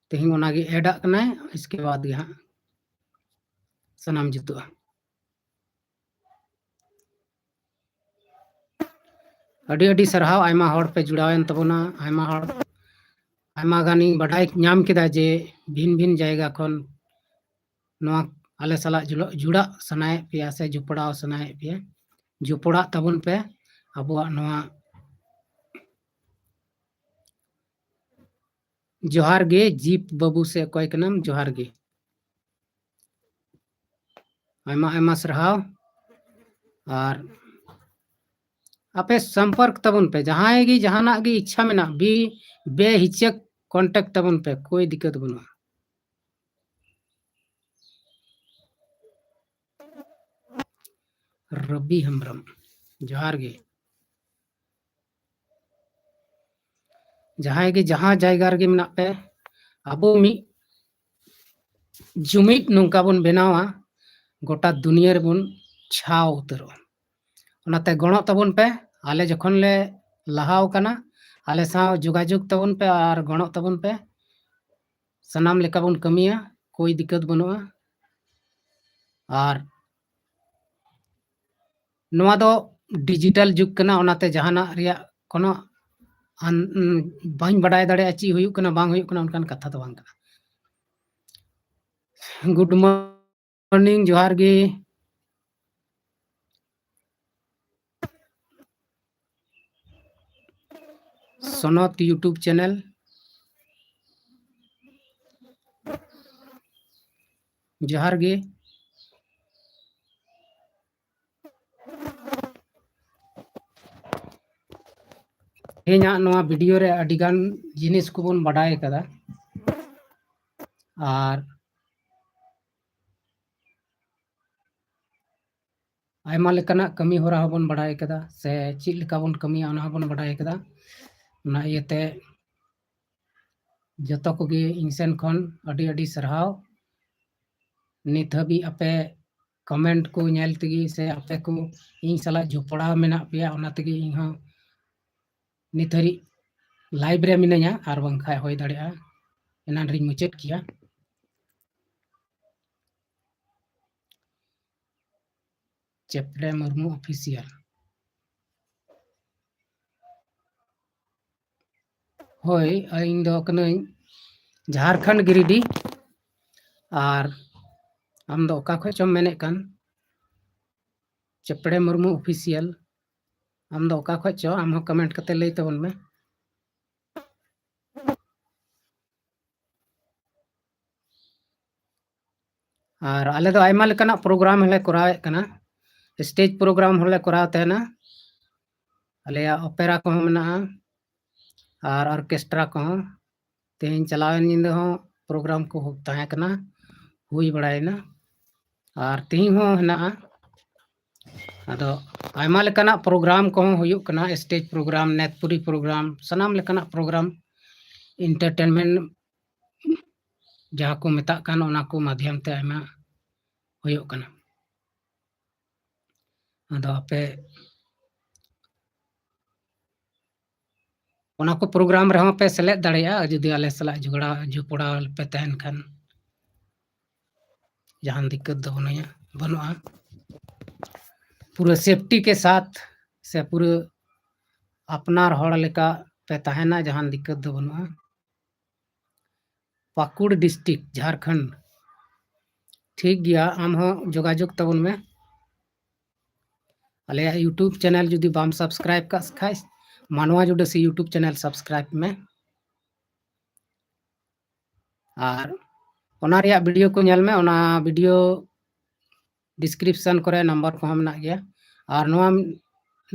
ᱛᱮᱦᱮᱧ ᱚᱱᱟᱜᱮ add ᱟᱜ ᱠᱟᱱᱟᱭ, ᱤᱥᱠᱮ ᱵᱟᱫᱽ ᱜᱮ ᱦᱟᱸᱜ ᱥᱟᱱᱟᱢ ᱡᱩᱛᱩᱜᱼᱟ᱾ ᱟᱹᱰᱤ ᱟᱹᱰᱤ ᱥᱟᱨᱦᱟᱣ, ᱟᱭᱢᱟ ᱦᱚᱲ ᱯᱮ ᱡᱚᱲᱟᱣᱮᱱ ᱛᱟᱵᱚᱱᱟ, ᱟᱭᱢᱟ ᱦᱚᱲ, ᱟᱭᱢᱟ ᱜᱟᱱᱤᱧ ᱵᱟᱰᱟᱭ ᱧᱟᱢ ᱠᱮᱫᱟ ᱡᱮ ᱵᱷᱤᱱ ᱵᱷᱤᱱ ᱡᱟᱭᱜᱟ ᱠᱷᱚᱱ ᱱᱚᱣᱟ ᱟᱞᱮ ᱥᱟᱞᱟᱜ ᱡᱩᱲᱟᱜ, ᱡᱩᱲᱟᱜ ᱥᱟᱱᱟᱭᱮᱫ ᱯᱮᱭᱟ ᱥᱮ ᱡᱚᱯᱲᱟᱣ ᱥᱟᱱᱟᱭᱮᱫ ᱯᱮᱭᱟ, ᱡᱚᱯᱲᱟᱜ ᱛᱟᱵᱚᱱ ᱯᱮ ᱟᱵᱚᱣᱟᱜ ᱱᱚᱣᱟ᱾ ᱡᱚᱦᱟᱨ ᱜᱮ ᱡᱤᱯ ᱵᱟᱹᱵᱩ ᱥᱮ ᱚᱠᱚᱭ ᱠᱟᱱᱟᱢ, ᱡᱚᱦᱟᱨ ᱜᱮ᱾ ᱟᱭᱢᱟ ᱟᱭᱢᱟ ᱥᱟᱨᱦᱟᱣ᱾ ᱟᱨ ᱟᱯᱮ ᱥᱚᱢᱯᱚᱨᱠ ᱛᱟᱵᱚᱱ ᱯᱮ, ᱡᱟᱦᱟᱸᱭ ᱜᱮ ᱡᱟᱦᱟᱱᱟᱜ ᱜᱮ ᱤᱪᱪᱷᱟ ᱢᱮᱱᱟᱜ, ᱵᱤ-, ᱵᱮᱦᱤᱪᱟᱹᱠ contact ᱛᱟᱵᱚᱱ ᱯᱮ, ᱠᱳᱭ ᱫᱤᱠᱠᱟᱛ ᱵᱟᱹᱱᱩᱜᱼᱟ᱾ ᱨᱚᱵᱤ ᱦᱮᱢᱵᱨᱚᱢ, ᱡᱚᱦᱟᱨ ᱜᱮ᱾ ᱡᱟᱦᱟᱸᱭ ᱜᱮ ᱡᱟᱦᱟᱸ ᱡᱟᱭᱜᱟ ᱨᱮᱜᱮ ᱢᱮᱱᱟᱜ ᱯᱮ, ᱟᱵᱚ ᱢᱤᱫ ᱡᱩᱢᱤᱫ ᱱᱚᱝᱠᱟ ᱵᱚᱱ ᱵᱮᱱᱟᱣᱟ, ᱜᱚᱴᱟ ᱫᱩᱱᱤᱭᱟᱹ ᱨᱮᱵᱚᱱ ᱪᱷᱟᱣ ᱩᱛᱟᱹᱨᱚᱜᱼᱟ᱾ ᱚᱱᱟᱛᱮ ᱜᱚᱲᱚᱜ ᱛᱟᱵᱚᱱ ᱯᱮ, ᱟᱞᱮ ᱡᱚᱠᱷᱚᱱ ᱞᱮ ᱞᱟᱦᱟᱣ ᱠᱟᱱᱟ, ᱟᱞᱮ ᱥᱟᱶ ᱡᱳᱜᱟᱡᱳᱜᱽ ᱛᱟᱵᱚᱱ ᱯᱮ ᱟᱨ ᱜᱚᱲᱚᱜ ᱛᱟᱵᱚᱱ ᱯᱮ᱾ ᱥᱟᱱᱟᱢ ᱞᱮᱠᱟ ᱵᱚᱱ ᱠᱟᱹᱢᱤᱭᱟ, ᱠᱳᱭ ᱫᱤᱠᱠᱟᱛ ᱵᱟᱹᱱᱩᱜᱼᱟ᱾ ᱟᱨ ᱱᱚᱣᱟ ᱫᱚ digital ᱡᱩᱜᱽ ᱠᱟᱱᱟ, ᱚᱱᱟᱛᱮ ᱡᱟᱦᱟᱱᱟᱜ ᱨᱮᱭᱟᱜ ᱠᱳᱱᱳ ᱟᱱ-, ᱩᱸ, ᱵᱟᱹᱧ ᱵᱟᱰᱟᱭ ᱫᱟᱲᱮᱭᱟᱜᱼᱟ ᱪᱮᱫ ᱦᱩᱭᱩᱜ ᱠᱟᱱᱟ, ᱵᱟᱝ ᱦᱩᱭᱩᱜ ᱠᱟᱱᱟ, ᱚᱱᱠᱟᱱ ᱠᱟᱛᱷᱟ ᱫᱚ ᱵᱟᱝ ᱠᱟᱱᱟ᱾ Good morning, ᱡᱚᱦᱟᱨ ᱜᱮ᱾ ᱥᱚᱱᱚᱛ YouTube channel, ᱡᱚᱦᱟᱨ ᱜᱮ᱾ ᱛᱮᱦᱮᱧᱟᱜ ᱱᱚᱣᱟ video ᱨᱮ ᱟᱹᱰᱤᱜᱟᱱ ᱡᱤᱱᱤᱥ ᱠᱚᱵᱚᱱ ᱵᱟᱰᱟᱭ ᱠᱟᱫᱟ, ᱟᱨ ᱟᱭᱢᱟ ᱞᱮᱠᱟᱱᱟᱜ ᱠᱟᱹᱢᱤ ᱦᱚᱨᱟ ᱦᱚᱸᱵᱚᱱ ᱵᱟᱰᱟᱭ ᱠᱟᱫᱟ, ᱥᱮ ᱪᱮᱫ ᱞᱮᱠᱟ ᱵᱚᱱ ᱠᱟᱹᱢᱤᱭᱟ ᱚᱱᱟ ᱦᱚᱸᱵᱚᱱ ᱵᱟᱰᱟᱭ ᱠᱟᱫᱟ᱾ ᱚᱱᱟ ᱤᱭᱟᱹᱛᱮ ᱡᱚᱛᱚ ᱠᱚᱜᱮ ᱤᱧ ᱥᱮᱱ ᱠᱷᱚᱱ ᱟᱹᱰᱤ ᱟᱹᱰᱤ ᱥᱟᱨᱦᱟᱣ᱾ ᱱᱤᱛ ᱦᱟᱹᱵᱤᱡ ᱟᱯᱮ comment ᱠᱚ ᱧᱮᱞ ᱛᱮᱜᱮ ᱥᱮ ᱟᱯᱮ ᱠᱚ ᱤᱧ ᱥᱟᱞᱟᱜ ᱡᱚᱯᱲᱟᱣ ᱢᱮᱱᱟᱜ ᱯᱮᱭᱟ, ᱚᱱᱟ ᱛᱮᱜᱮ ᱤᱧ ᱦᱚᱸ ᱱᱤᱛ ᱦᱟᱹᱨᱤᱡ live ᱨᱮ ᱢᱤᱱᱟᱹᱧᱟ, ᱟᱨ ᱵᱟᱝᱠᱷᱟᱡ ᱦᱩᱭ ᱫᱟᱲᱮᱭᱟᱜᱼᱟ ᱮᱱᱟᱱ ᱨᱤᱧ ᱢᱩᱪᱟᱹᱫ ᱠᱮᱭᱟ᱾ ᱪᱮᱯᱲᱮ ᱢᱩᱨᱢᱩ Official᱾ ᱦᱳᱭ, ᱤᱧ ᱫᱚ ᱠᱟᱹᱱᱟᱹᱧ ᱡᱷᱟᱲᱠᱷᱚᱸᱰ ᱜᱤᱨᱤᱰᱤ᱾ ᱟᱨ ᱟᱢ ᱫᱚ ᱚᱠᱟ ᱠᱷᱚᱡ ᱪᱚᱢ ᱢᱮᱱᱮᱫ ᱠᱟᱱ? ᱪᱮᱯᱲᱮ ᱢᱩᱨᱢᱩ Official, ᱟᱢ ᱫᱚ ᱚᱠᱟ ᱠᱷᱚᱡ ᱪᱚ, ᱟᱢ ᱦᱚᱸ comment ᱠᱟᱛᱮ ᱞᱟᱹᱭ ᱛᱟᱵᱚᱱ ᱢᱮ᱾ ᱟᱨ ᱟᱞᱮ ᱫᱚ ᱟᱭᱢᱟ ᱞᱮᱠᱟᱱᱟᱜ program ᱦᱚᱸᱞᱮ ᱠᱚᱨᱟᱣᱮᱫ ᱠᱟᱱᱟ᱾ Stage program ᱦᱚᱸᱞᱮ ᱠᱚᱨᱟᱣ ᱛᱟᱦᱮᱱᱟ, ᱟᱞᱮᱭᱟᱜ opera ᱠᱚᱦᱚᱸ ᱢᱮᱱᱟᱜᱼᱟ, ᱟᱨ orchestra ᱠᱚᱦᱚᱸ᱾ ᱛᱮᱦᱮᱧ ᱪᱟᱞᱟᱣᱮᱱ ᱧᱤᱫᱟᱹ ᱦᱚᱸ program ᱠᱚ ᱛᱟᱦᱮᱸ ᱠᱟᱱᱟ, ᱦᱩᱭ ᱵᱟᱲᱟᱭᱮᱱᱟ, ᱟᱨ ᱛᱮᱦᱮᱧ ᱦᱚᱸ ᱦᱮᱱᱟᱜᱼᱟ᱾ ᱟᱫᱚ ᱟᱭᱢᱟ ᱞᱮᱠᱟᱱᱟᱜ program ᱠᱚᱦᱚᱸ ᱦᱩᱭᱩᱜ ᱠᱟᱱᱟ, stage program, ᱱᱮᱛᱯᱩᱨᱤ program, ᱥᱟᱱᱟᱢ ᱞᱮᱠᱟᱱᱟᱜ program, entertainment ᱡᱟᱦᱟᱸ ᱠᱚ ᱢᱮᱛᱟᱜ ᱠᱟᱱ, ᱚᱱᱟ ᱠᱚ ᱢᱟᱫᱷᱭᱚᱢ ᱛᱮ ᱟᱭᱢᱟ ᱦᱩᱭᱩᱜ ᱠᱟᱱᱟ᱾ ᱟᱫᱚ ᱟᱯᱮ ᱚᱱᱟ ᱠᱚ program ᱨᱮᱦᱚᱸ ᱯᱮ ᱥᱮᱞᱮᱫ ᱫᱟᱲᱮᱭᱟᱜᱼᱟ, ᱡᱩᱫᱤ ᱟᱞᱮ ᱥᱟᱞᱟᱜ ᱡᱚᱜᱽᱲᱟᱣ, ᱡᱚᱯᱲᱟᱣ ᱯᱮ ᱛᱟᱦᱮᱱ ᱠᱷᱟᱱ᱾ ᱡᱟᱦᱟᱱ ᱫᱤᱠᱠᱟᱹᱛ ᱫᱚ ᱵᱟᱹᱱᱩᱜᱼᱟ, ᱵᱟᱹᱱᱩᱜᱼᱟ᱾ ᱯᱩᱨᱟᱹ safety ᱠᱮ ᱥᱟᱛᱷ ᱥᱮ ᱯᱩᱨᱟᱹ ᱟᱯᱱᱟᱨ ᱦᱚᱲ ᱞᱮᱠᱟ ᱯᱮ ᱛᱟᱦᱮᱱᱟ, ᱡᱟᱦᱟᱱ ᱫᱤᱠᱠᱟᱹᱛ ᱫᱚ ᱵᱟᱹᱱᱩᱜᱼᱟ᱾ ᱯᱟᱹᱠᱩᱲ district, ᱡᱷᱟᱲᱠᱷᱚᱸᱰ᱾ ᱴᱷᱤᱠ ᱜᱮᱭᱟ, ᱟᱢ ᱦᱚᱸ ᱡᱳᱜᱟᱡᱳᱜᱽ ᱛᱟᱵᱚᱱ ᱢᱮ᱾ ᱟᱞᱮᱭᱟᱜ YouTube channel ᱡᱩᱫᱤ ᱵᱟᱢ subscribe ᱠᱟᱜ ᱠᱷᱟᱡ, ᱢᱟᱱᱣᱟ ᱡᱩᱰᱟᱹᱥᱤ YouTube channel subscribe ᱢᱮ᱾ ᱟᱨ ᱚᱱᱟ ᱨᱮᱭᱟᱜ video ᱠᱚ ᱧᱮᱞ ᱢᱮ, ᱚᱱᱟ video description ᱠᱚᱨᱮ number ᱠᱚᱦᱚᱸ ᱢᱮᱱᱟᱜ ᱜᱮᱭᱟ᱾ ᱟᱨ ᱱᱚᱣᱟ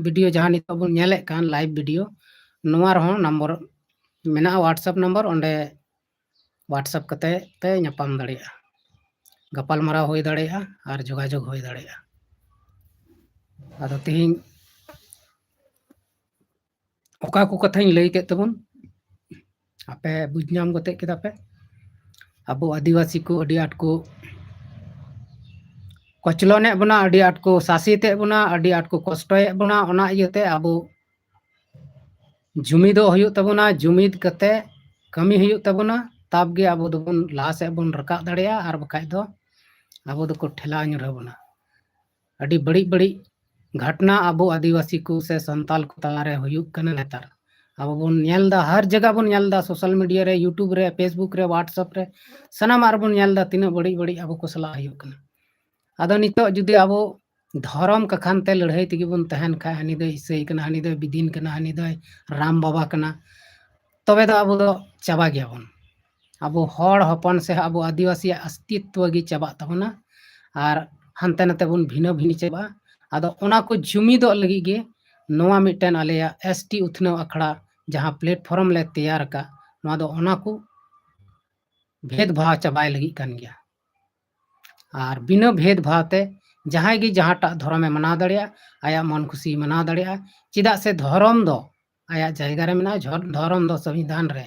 video ᱡᱟᱦᱟᱸ ᱱᱤᱛᱚᱜ ᱵᱚᱱ ᱧᱮᱞᱮᱫ ᱠᱟᱱ live video, ᱱᱚᱣᱟ ᱨᱮᱦᱚᱸ number ᱢᱮᱱᱟᱜᱼᱟ, WhatsApp number, ᱚᱸᱰᱮ WhatsApp ᱠᱟᱛᱮ ᱯᱮ ᱧᱟᱯᱟᱢ ᱫᱟᱲᱮᱭᱟᱜᱼᱟ, ᱜᱟᱯᱟᱞᱢᱟᱨᱟᱣ ᱦᱩᱭ ᱫᱟᱲᱮᱭᱟᱜᱼᱟ ᱟᱨ ᱡᱳᱜᱟᱡᱳᱜᱽ ᱦᱩᱭ ᱫᱟᱲᱮᱭᱟᱜᱼᱟ᱾ ᱟᱫᱚ ᱛᱮᱦᱮᱧ ᱚᱠᱟ ᱠᱚ ᱠᱟᱛᱷᱟᱧ ᱞᱟᱹᱭ ᱠᱮᱫ ᱛᱟᱵᱚᱱ, ᱟᱯᱮ ᱵᱩᱡᱽ ᱧᱟᱢ ᱠᱟᱛᱮ ᱠᱮᱫᱟ ᱯᱮ᱾ ᱟᱵᱚ ᱟᱹᱫᱤᱵᱟᱹᱥᱤ ᱠᱚ ᱟᱹᱰᱤ ᱟᱸᱴ ᱠᱚ ᱠᱚᱪᱞᱚᱱᱮᱫ ᱵᱚᱱᱟ, ᱟᱹᱰᱤ ᱟᱸᱴ ᱠᱚ ᱥᱟᱥᱮᱛᱮᱫ ᱵᱚᱱᱟ, ᱟᱹᱰᱤ ᱟᱸᱴ ᱠᱚ ᱠᱚᱥᱴᱚᱭᱮᱫ ᱵᱚᱱᱟ᱾ ᱚᱱᱟ ᱤᱭᱟᱹᱛᱮ ᱟᱵᱚ ᱡᱩᱢᱤᱫᱚᱜ ᱦᱩᱭᱩᱜ ᱛᱟᱵᱚᱱᱟ, ᱡᱩᱢᱤᱫ ᱠᱟᱛᱮ ᱠᱟᱹᱢᱤ ᱦᱩᱭᱩᱜ ᱛᱟᱵᱚᱱᱟ, ᱛᱟᱵ ᱜᱮ ᱟᱵᱚ ᱫᱚᱵᱚᱱ ᱞᱟᱦᱟ ᱥᱮᱫ ᱵᱚᱱ ᱨᱟᱠᱟᱵ ᱫᱟᱲᱮᱭᱟᱜᱼᱟ, ᱟᱨ ᱵᱟᱠᱷᱟᱡ ᱫᱚ ᱟᱵᱚ ᱫᱚᱠᱚ ᱴᱷᱮᱞᱟᱣ ᱧᱩᱨᱦᱟᱹ ᱵᱚᱱᱟ᱾ ᱟᱹᱰᱤ ᱵᱟᱹᱲᱤᱡ ᱵᱟᱹᱲᱤᱡ ᱜᱷᱟᱴᱱᱟ ᱟᱵᱚ ᱟᱹᱫᱤᱵᱟᱹᱥᱤ ᱠᱚ ᱥᱮ ᱥᱟᱱᱛᱟᱞ ᱠᱚ ᱛᱟᱞᱟᱨᱮ ᱦᱩᱭᱩᱜ ᱠᱟᱱᱟ ᱱᱮᱛᱟᱨ᱾ ᱟᱵᱚ ᱵᱚᱱ ᱧᱮᱞ ᱮᱫᱟ, ᱦᱟᱨ ᱡᱟᱭᱜᱟ ᱵᱚᱱ ᱧᱮᱞ ᱮᱫᱟ, social media ᱨᱮ, YouTube ᱨᱮ, Facebook ᱨᱮ, WhatsApp ᱨᱮ, ᱥᱟᱱᱟᱢᱟᱜ ᱨᱮᱵᱚᱱ ᱧᱮᱞ ᱮᱫᱟ ᱛᱤᱱᱟᱹᱜ ᱵᱟᱹᱲᱤᱡ ᱵᱟᱹᱲᱤᱡ ᱟᱵᱚ ᱠᱚ ᱥᱟᱞᱟᱜ ᱦᱩᱭᱩᱜ ᱠᱟᱱᱟ᱾ ᱟᱫᱚ ᱱᱤᱛᱚᱜ ᱡᱩᱫᱤ ᱟᱵᱚ ᱫᱷᱚᱨᱚᱢ ᱠᱟᱠᱷᱟᱱ ᱛᱮ ᱞᱟᱹᱲᱦᱟᱹᱭ ᱛᱮᱜᱮ ᱵᱚᱱ ᱛᱟᱦᱮᱱ ᱠᱷᱟᱡ, ᱦᱟᱹᱱᱤ ᱫᱚᱭ ᱤᱥᱟᱹᱭ ᱠᱟᱱᱟ, ᱦᱟᱹᱱᱤ ᱫᱚᱭ ᱵᱤᱫᱤᱱ ᱠᱟᱱᱟ, ᱦᱟᱹᱱᱤ ᱫᱚᱭ ᱨᱟᱢ ᱵᱟᱵᱟ ᱠᱟᱱᱟ, ᱛᱚᱵᱮ ᱫᱚ ᱟᱵᱚ ᱫᱚ ᱪᱟᱵᱟ ᱜᱮᱭᱟᱵᱚᱱ᱾ ᱟᱵᱚ ᱦᱚᱲ ᱦᱚᱯᱚᱱ ᱥᱮ ᱟᱵᱚ ᱟᱹᱫᱤᱵᱟᱹᱥᱤᱭᱟᱜ ᱚᱥᱛᱤᱛᱣᱚ ᱜᱮ ᱪᱟᱵᱟᱜ ᱛᱟᱵᱚᱱᱟ ᱟᱨ ᱦᱟᱱᱛᱮ ᱱᱟᱛᱮ ᱵᱚᱱ ᱵᱷᱤᱱᱟᱹ ᱵᱷᱤᱱᱤ ᱪᱟᱵᱟᱜᱼᱟ᱾ ᱟᱫᱚ ᱚᱱᱟ ᱠᱚ ᱡᱩᱢᱤᱫᱚᱜ ᱞᱟᱹᱜᱤᱫ ᱜᱮ ᱱᱚᱣᱟ ᱢᱤᱫᱴᱮᱱ ᱟᱞᱮᱭᱟᱜ ᱮᱥ ᱴᱤ ᱩᱛᱷᱱᱟᱹᱣ ᱟᱠᱷᱲᱟ ᱡᱟᱦᱟᱸ platform ᱞᱮ ᱛᱮᱭᱟᱨ ᱟᱠᱟᱫ, ᱱᱚᱣᱟ ᱫᱚ ᱚᱱᱟ ᱠᱚ ᱵᱷᱮᱫᱽ ᱵᱷᱟᱣ ᱪᱟᱵᱟᱭ ᱞᱟᱹᱜᱤᱫ ᱠᱟᱱ ᱜᱮᱭᱟ᱾ ᱟᱨ ᱵᱤᱱᱟᱹ ᱵᱷᱮᱫᱽ ᱵᱷᱟᱣ ᱛᱮ ᱡᱟᱦᱟᱸᱭ ᱜᱮ ᱡᱟᱦᱟᱸᱴᱟᱜ ᱫᱷᱚᱨᱚᱢᱮ ᱢᱟᱱᱟᱣ ᱫᱟᱲᱮᱭᱟᱜᱼᱟ, ᱟᱭᱟᱜ ᱢᱚᱱ ᱠᱷᱩᱥᱤ ᱢᱟᱱᱟᱣ ᱫᱟᱲᱮᱭᱟᱜᱼᱟ᱾ ᱪᱮᱫᱟᱜ ᱥᱮ ᱫᱷᱚᱨᱚᱢ ᱫᱚ ᱟᱭᱟᱜ ᱡᱟᱭᱜᱟ ᱨᱮ ᱢᱮᱱᱟᱜᱼᱟ, ᱡᱷᱚ-, ᱫᱷᱚᱨᱚᱢ ᱫᱚ ᱥᱚᱝᱵᱤᱫᱷᱟᱱ ᱨᱮ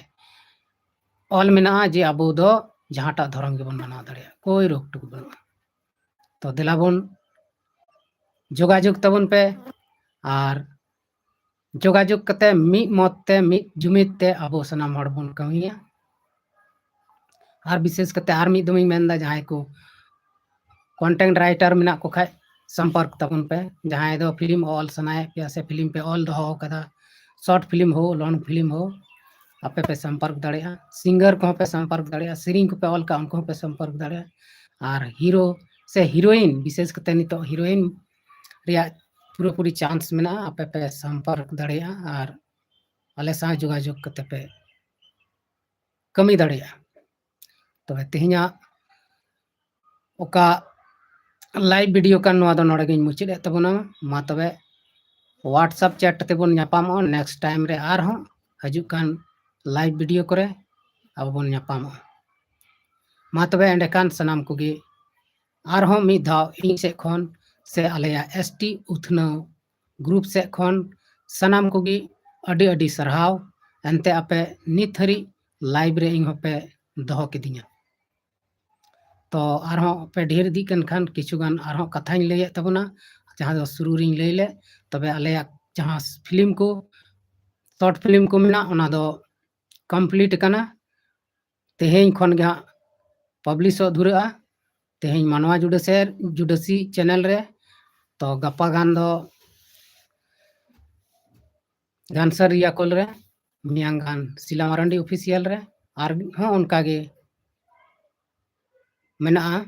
ᱚᱞ ᱢᱮᱱᱟᱜᱼᱟ ᱡᱮ ᱟᱵᱚ ᱫᱚ ᱡᱟᱦᱟᱸᱴᱟᱜ ᱫᱷᱚᱨᱚᱢ ᱜᱮᱵᱚᱱ ᱢᱟᱱᱟᱣ ᱫᱟᱲᱮᱭᱟᱜᱼᱟ, ᱠᱳᱭ ᱨᱳᱠ ᱴᱳᱠ ᱵᱟᱹᱱᱩᱜᱼᱟ᱾ ᱛᱚ ᱫᱮᱞᱟ ᱵᱚᱱ ᱡᱳᱜᱟᱡᱳᱜᱽ ᱛᱟᱵᱚᱱ ᱯᱮ, ᱟᱨ ᱡᱳᱜᱟᱡᱳᱜᱽ ᱠᱟᱛᱮ ᱢᱤᱫ ᱢᱚᱛ ᱛᱮ, ᱢᱤᱫ ᱡᱩᱢᱤᱫ ᱛᱮ ᱟᱵᱚ ᱥᱟᱱᱟᱢ ᱦᱚᱲ ᱵᱚᱱ ᱠᱟᱹᱢᱤᱭᱟ᱾ ᱟᱨ ᱵᱤᱥᱮᱥ ᱠᱟᱛᱮ ᱟᱨ ᱢᱤᱫ ᱫᱚᱢᱤᱧ ᱢᱮᱱᱫᱟ, ᱡᱟᱦᱟᱸᱭ ᱠᱚ content writer ᱢᱮᱱᱟᱜ ᱠᱚ ᱠᱷᱟᱡ, ᱥᱚᱢᱯᱚᱨᱠ ᱛᱟᱵᱚᱱ ᱯᱮ᱾ ᱡᱟᱦᱟᱸᱭ ᱫᱚ film ᱚᱞ ᱥᱟᱱᱟᱭᱮᱫ ᱯᱮᱭᱟ ᱥᱮ film ᱯᱮ ᱚᱞ ᱫᱚᱦᱚ ᱟᱠᱟᱫᱟ, short film ᱦᱳ, long film ᱦᱳ, ᱟᱯᱮ ᱯᱮ ᱥᱚᱢᱯᱚᱨᱠ ᱫᱟᱲᱮᱭᱟᱜᱼᱟ᱾ Singer ᱠᱚᱦᱚᱸ ᱯᱮ ᱥᱚᱢᱯᱚᱨᱠ ᱫᱟᱲᱮᱭᱟᱜᱼᱟ, ᱥᱮᱨᱮᱧ ᱠᱚᱯᱮ ᱚᱞ ᱠᱟᱜᱼᱟ, ᱩᱱᱠᱩ ᱦᱚᱸ ᱯᱮ ᱥᱚᱢᱯᱚᱨᱠ ᱫᱟᱲᱮᱭᱟᱜᱼᱟ᱾ ᱟᱨ ᱦᱤᱨᱳ ᱥᱮ ᱦᱤᱨᱳᱭᱤᱱ, ᱵᱤᱥᱮᱥ ᱠᱟᱛᱮ ᱱᱤᱛᱚᱜ ᱦᱤᱨᱳᱭᱤᱱ ᱨᱮᱭᱟᱜ ᱯᱩᱨᱟᱹᱯᱩᱨᱤ ᱪᱟᱱᱥ ᱢᱮᱱᱟᱜᱼᱟ᱾ ᱟᱯᱮ ᱯᱮ ᱥᱚᱢᱯᱚᱨᱠ ᱫᱟᱲᱮᱭᱟᱜᱼᱟ ᱟᱨ ᱟᱞᱮ ᱥᱟᱶ ᱡᱳᱜᱟᱡᱳᱜᱽ ᱠᱟᱛᱮ ᱯᱮ ᱠᱟᱹᱢᱤ ᱫᱟᱲᱮᱭᱟᱜᱼᱟ᱾ ᱛᱚᱵᱮ ᱛᱮᱦᱮᱧᱟᱜ ᱚᱠᱟ ᱞᱟᱭᱤᱵᱷ ᱵᱷᱤᱰᱤᱭᱳ ᱠᱟᱱ, ᱱᱚᱣᱟ ᱫᱚ ᱱᱚᱰᱮ ᱜᱤᱧ ᱢᱩᱪᱟᱹᱫ ᱮᱫ ᱛᱟᱵᱚᱱᱟ᱾ ᱢᱟ ᱛᱚᱵᱮ WhatsApp ᱪᱮᱴ ᱛᱮᱵᱚᱱ ᱧᱟᱯᱟᱢᱚᱜᱼᱟ ᱱᱮᱠᱥᱴ ᱴᱟᱭᱤᱢ ᱨᱮ, ᱟᱨᱦᱚᱸ ᱦᱤᱡᱩᱜ ᱠᱟᱱ ᱞᱟᱭᱤᱵᱷ ᱵᱷᱤᱰᱤᱭᱳ ᱠᱚᱨᱮ ᱟᱵᱚ ᱵᱚᱱ ᱧᱟᱯᱟᱢᱚᱜᱼᱟ᱾ ᱢᱟ ᱛᱚᱵᱮ ᱮᱸᱰᱮᱠᱷᱟᱱ ᱥᱟᱱᱟᱢ ᱠᱚᱜᱮ ᱟᱨᱦᱚᱸ ᱢᱤᱫ ᱫᱷᱟᱣ ᱤᱧ ᱥᱮᱫ ᱠᱷᱚᱱ ᱥᱮ ᱟᱞᱮᱭᱟᱜ ᱮᱥ ᱴᱤ ᱩᱛᱷᱱᱟᱹᱣ ᱜᱨᱩᱯ ᱥᱮᱫ ᱠᱷᱚᱱ ᱥᱟᱱᱟᱢ ᱠᱚᱜᱮ ᱟᱹᱰᱤ ᱟᱹᱰᱤ ᱥᱟᱨᱦᱟᱣ᱾ ᱮᱱᱛᱮ ᱟᱯᱮ ᱱᱤᱛ ᱦᱟᱹᱨᱤᱡ ᱞᱟᱭᱤᱵᱷ ᱨᱮ ᱤᱧ ᱦᱚᱸᱯᱮ ᱫᱚᱦᱚ ᱠᱤᱫᱤᱧᱟ᱾ ᱛᱚ ᱟᱨᱦᱚᱸ ᱯᱮ ᱰᱷᱮᱨ ᱤᱫᱤᱜ ᱠᱟᱱ ᱠᱷᱟᱱ ᱠᱤᱪᱷᱩ ᱜᱟᱱ ᱟᱨᱦᱚᱸ ᱠᱟᱛᱷᱟᱧ ᱞᱟᱹᱭᱮᱫ ᱛᱟᱵᱚᱱᱟ, ᱡᱟᱦᱟᱸ ᱫᱚ ᱥᱩᱨᱩ ᱨᱤᱧ ᱞᱟᱹᱭ ᱞᱮᱫ᱾ ᱛᱚᱵᱮ ᱟᱞᱮᱭᱟᱜ ᱡᱟᱦᱟᱸ ᱯᱷᱤᱞᱢ ᱠᱚ, ᱥᱚᱨᱴ ᱯᱷᱤᱞᱢ ᱠᱚ ᱢᱮᱱᱟᱜ, ᱚᱱᱟ ᱫᱚ ᱠᱚᱢᱯᱞᱤᱴ ᱟᱠᱟᱱᱟ᱾ ᱛᱮᱦᱮᱧ ᱠᱷᱚᱱ ᱜᱮ ᱦᱟᱸᱜ ᱯᱟᱵᱽᱞᱤᱥᱚᱜ ᱫᱷᱩᱨᱟᱹᱜᱼᱟ᱾ ᱛᱮᱦᱮᱧ ᱢᱟᱱᱣᱟ ᱡᱩᱰᱟᱹᱥᱮᱨ ᱡᱩᱰᱟᱹᱥᱤ ᱪᱮᱱᱮᱞ ᱨᱮ, ᱛᱚ ᱜᱟᱯᱟ ᱜᱟᱱ ᱫᱚ ᱜᱟᱱᱥᱟᱨ ᱨᱤᱭᱟᱠᱚᱞ ᱨᱮ, ᱢᱮᱭᱟᱝ ᱜᱟᱱ ᱥᱤᱞᱟ ᱢᱟᱨᱟᱱᱰᱤ ᱚᱯᱷᱤᱥᱤᱭᱟᱞ ᱨᱮ, ᱟᱨ ᱦᱚᱸ ᱚᱱᱠᱟ ᱜᱮ ᱢᱮᱱᱟᱜᱼᱟ,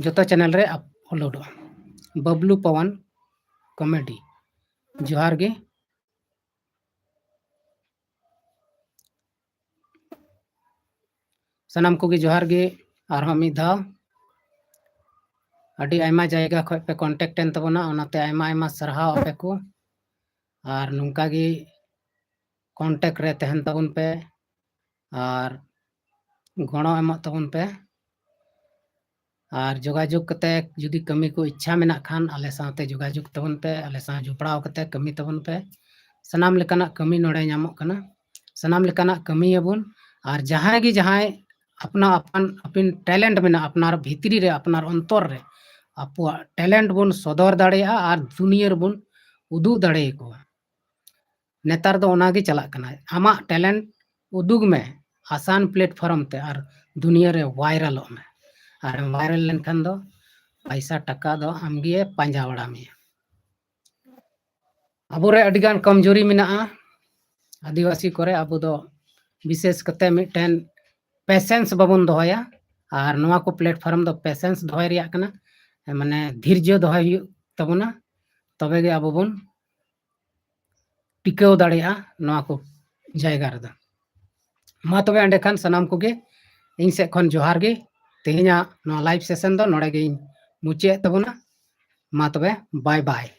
ᱡᱚᱛᱚ ᱪᱮᱱᱮᱞ ᱨᱮ ᱟᱯᱞᱳᱰᱚᱜᱼᱟ᱾ ᱵᱟᱵᱞᱩ ᱯᱟᱣᱟᱱ ᱠᱚᱢᱮᱰᱤ, ᱡᱚᱦᱟᱨ ᱜᱮ᱾ ᱥᱟᱱᱟᱢ ᱠᱚᱜᱮ ᱡᱚᱦᱟᱨ ᱜᱮ ᱟᱨᱦᱚᱸ ᱢᱤᱫ ᱫᱷᱟᱣ᱾ ᱟᱹᱰᱤ ᱟᱭᱢᱟ ᱡᱟᱭᱜᱟ ᱠᱷᱚᱱ ᱯᱮ ᱠᱚᱱᱴᱮᱠᱴ ᱮᱱ ᱛᱟᱵᱚᱱᱟ, ᱚᱱᱟᱛᱮ ᱟᱭᱢᱟ ᱟᱭᱢᱟ ᱥᱟᱨᱦᱟᱣ ᱟᱯᱮ ᱠᱚ᱾ ᱟᱨ ᱱᱚᱝᱠᱟ ᱜᱮ ᱠᱚᱱᱴᱮᱠᱴ ᱨᱮ ᱛᱟᱦᱮᱱ ᱛᱟᱵᱚᱱ ᱯᱮ ᱟᱨ ᱜᱚᱲᱚ ᱮᱢᱚᱜ ᱛᱟᱵᱚᱱ ᱯᱮ᱾ ᱟᱨ ᱡᱳᱜᱟᱡᱳᱜᱽ ᱠᱟᱛᱮ ᱡᱩᱫᱤ ᱠᱟᱹᱢᱤ ᱠᱚ ᱤᱪᱪᱷᱟ ᱢᱮᱱᱟᱜ ᱠᱷᱟᱱ, ᱟᱞᱮ ᱥᱟᱶᱛᱮ ᱡᱳᱜᱟᱡᱳᱜᱽ ᱛᱟᱵᱚᱱ ᱯᱮ, ᱟᱞᱮ ᱥᱟᱶ ᱡᱚᱯᱲᱟᱣ ᱠᱟᱛᱮ ᱠᱟᱹᱢᱤ ᱛᱟᱵᱚᱱ ᱯᱮ᱾ ᱥᱟᱱᱟᱢ ᱞᱮᱠᱟᱱᱟᱜ ᱠᱟᱹᱢᱤ ᱱᱚᱰᱮ ᱧᱟᱢᱚᱜ ᱠᱟᱱᱟ, ᱥᱟᱱᱟᱢ ᱞᱮᱠᱟᱱᱟᱜ ᱠᱟᱹᱢᱤᱭᱟᱵᱚᱱ᱾ ᱟᱨ ᱡᱟᱦᱟᱸᱭ ᱜᱮ ᱡᱟᱦᱟᱸᱭ ᱟᱯᱱᱟ ᱟᱯᱟᱱ ᱟᱹᱯᱤᱱ ᱴᱮᱞᱮᱱᱴ ᱢᱮᱱᱟᱜᱼᱟ, ᱟᱯᱱᱟᱨ ᱵᱷᱤᱛᱨᱤ ᱨᱮ, ᱟᱯᱱᱟᱨ ᱚᱱᱛᱚᱨ ᱨᱮ, ᱟᱵᱚᱣᱟᱜ ᱴᱮᱞᱮᱱᱴ ᱵᱚᱱ ᱥᱚᱫᱚᱨ ᱫᱟᱲᱮᱭᱟᱜᱼᱟ ᱟᱨ ᱫᱩᱱᱤᱭᱟᱹ ᱨᱮᱵᱚᱱ ᱩᱫᱩᱜ ᱫᱟᱲᱮᱭᱟᱠᱚᱣᱟ᱾ ᱱᱮᱛᱟᱨ ᱫᱚ ᱚᱱᱟᱜᱮ ᱪᱟᱞᱟᱜ ᱠᱟᱱᱟ, ᱟᱢᱟᱜ ᱴᱮᱞᱮᱱᱴ ᱩᱫᱩᱜᱽ ᱢᱮ ᱟᱥᱟᱱ ᱯᱞᱮᱴᱯᱷᱚᱨᱢ ᱛᱮ ᱟᱨ ᱫᱩᱱᱤᱭᱟᱹ ᱨᱮ ᱵᱷᱟᱭᱨᱟᱞᱚᱜ ᱢᱮ᱾ ᱟᱨᱮᱢ ᱵᱷᱟᱭᱨᱟᱞ ᱞᱮᱱᱠᱷᱟᱱ ᱫᱚ ᱯᱟᱭᱥᱟ ᱴᱟᱠᱟ ᱫᱚ ᱟᱢᱜᱮ ᱯᱟᱸᱡᱟ ᱵᱟᱲᱟ ᱢᱮᱭᱟ᱾ ᱟᱵᱚᱨᱮ ᱟᱹᱰᱤᱜᱟᱱ ᱠᱚᱢᱡᱩᱨᱤ ᱢᱮᱱᱟᱜᱼᱟ ᱟᱹᱫᱤᱵᱟᱹᱥᱤ ᱠᱚᱨᱮ᱾ ᱟᱵᱚ ᱫᱚ ᱵᱤᱥᱮᱥ ᱠᱟᱛᱮ ᱢᱤᱫᱴᱮᱱ patience ᱵᱟᱵᱚᱱ ᱫᱚᱦᱚᱭᱟ, ᱟᱨ ᱱᱚᱣᱟ ᱠᱚ platform ᱫᱚ patience ᱫᱚᱦᱚᱭ ᱨᱮᱭᱟᱜ ᱠᱟᱱᱟ, ᱢᱟᱱᱮ ᱫᱷᱤᱨᱡᱚ ᱫᱚᱦᱚᱭ ᱦᱩᱭᱩᱜ ᱛᱟᱵᱚᱱᱟ, ᱛᱚᱵᱮ ᱜᱮ ᱟᱵᱚ ᱵᱚᱱ ᱴᱤᱠᱟᱹᱣ ᱫᱟᱲᱮᱭᱟᱜᱼᱟ ᱱᱚᱣᱟ ᱠᱚ ᱡᱟᱭᱜᱟ ᱨᱮᱫᱚ᱾ ᱢᱟ ᱛᱚᱵᱮ ᱮᱸᱰᱮᱠᱷᱟᱱ ᱥᱟᱱᱟᱢ ᱠᱚᱜᱮ ᱤᱧ ᱥᱮᱫ ᱠᱷᱚᱱ ᱡᱚᱦᱟᱨ ᱜᱮ᱾ ᱛᱮᱦᱮᱧᱟᱜ ᱱᱚᱣᱟ live session ᱫᱚ ᱱᱚᱰᱮ ᱜᱮᱧ ᱢᱩᱪᱟᱹᱫ ᱮᱫ ᱛᱟᱵᱚᱱᱟ᱾ ᱢᱟ ᱛᱚᱵᱮ, bye bye᱾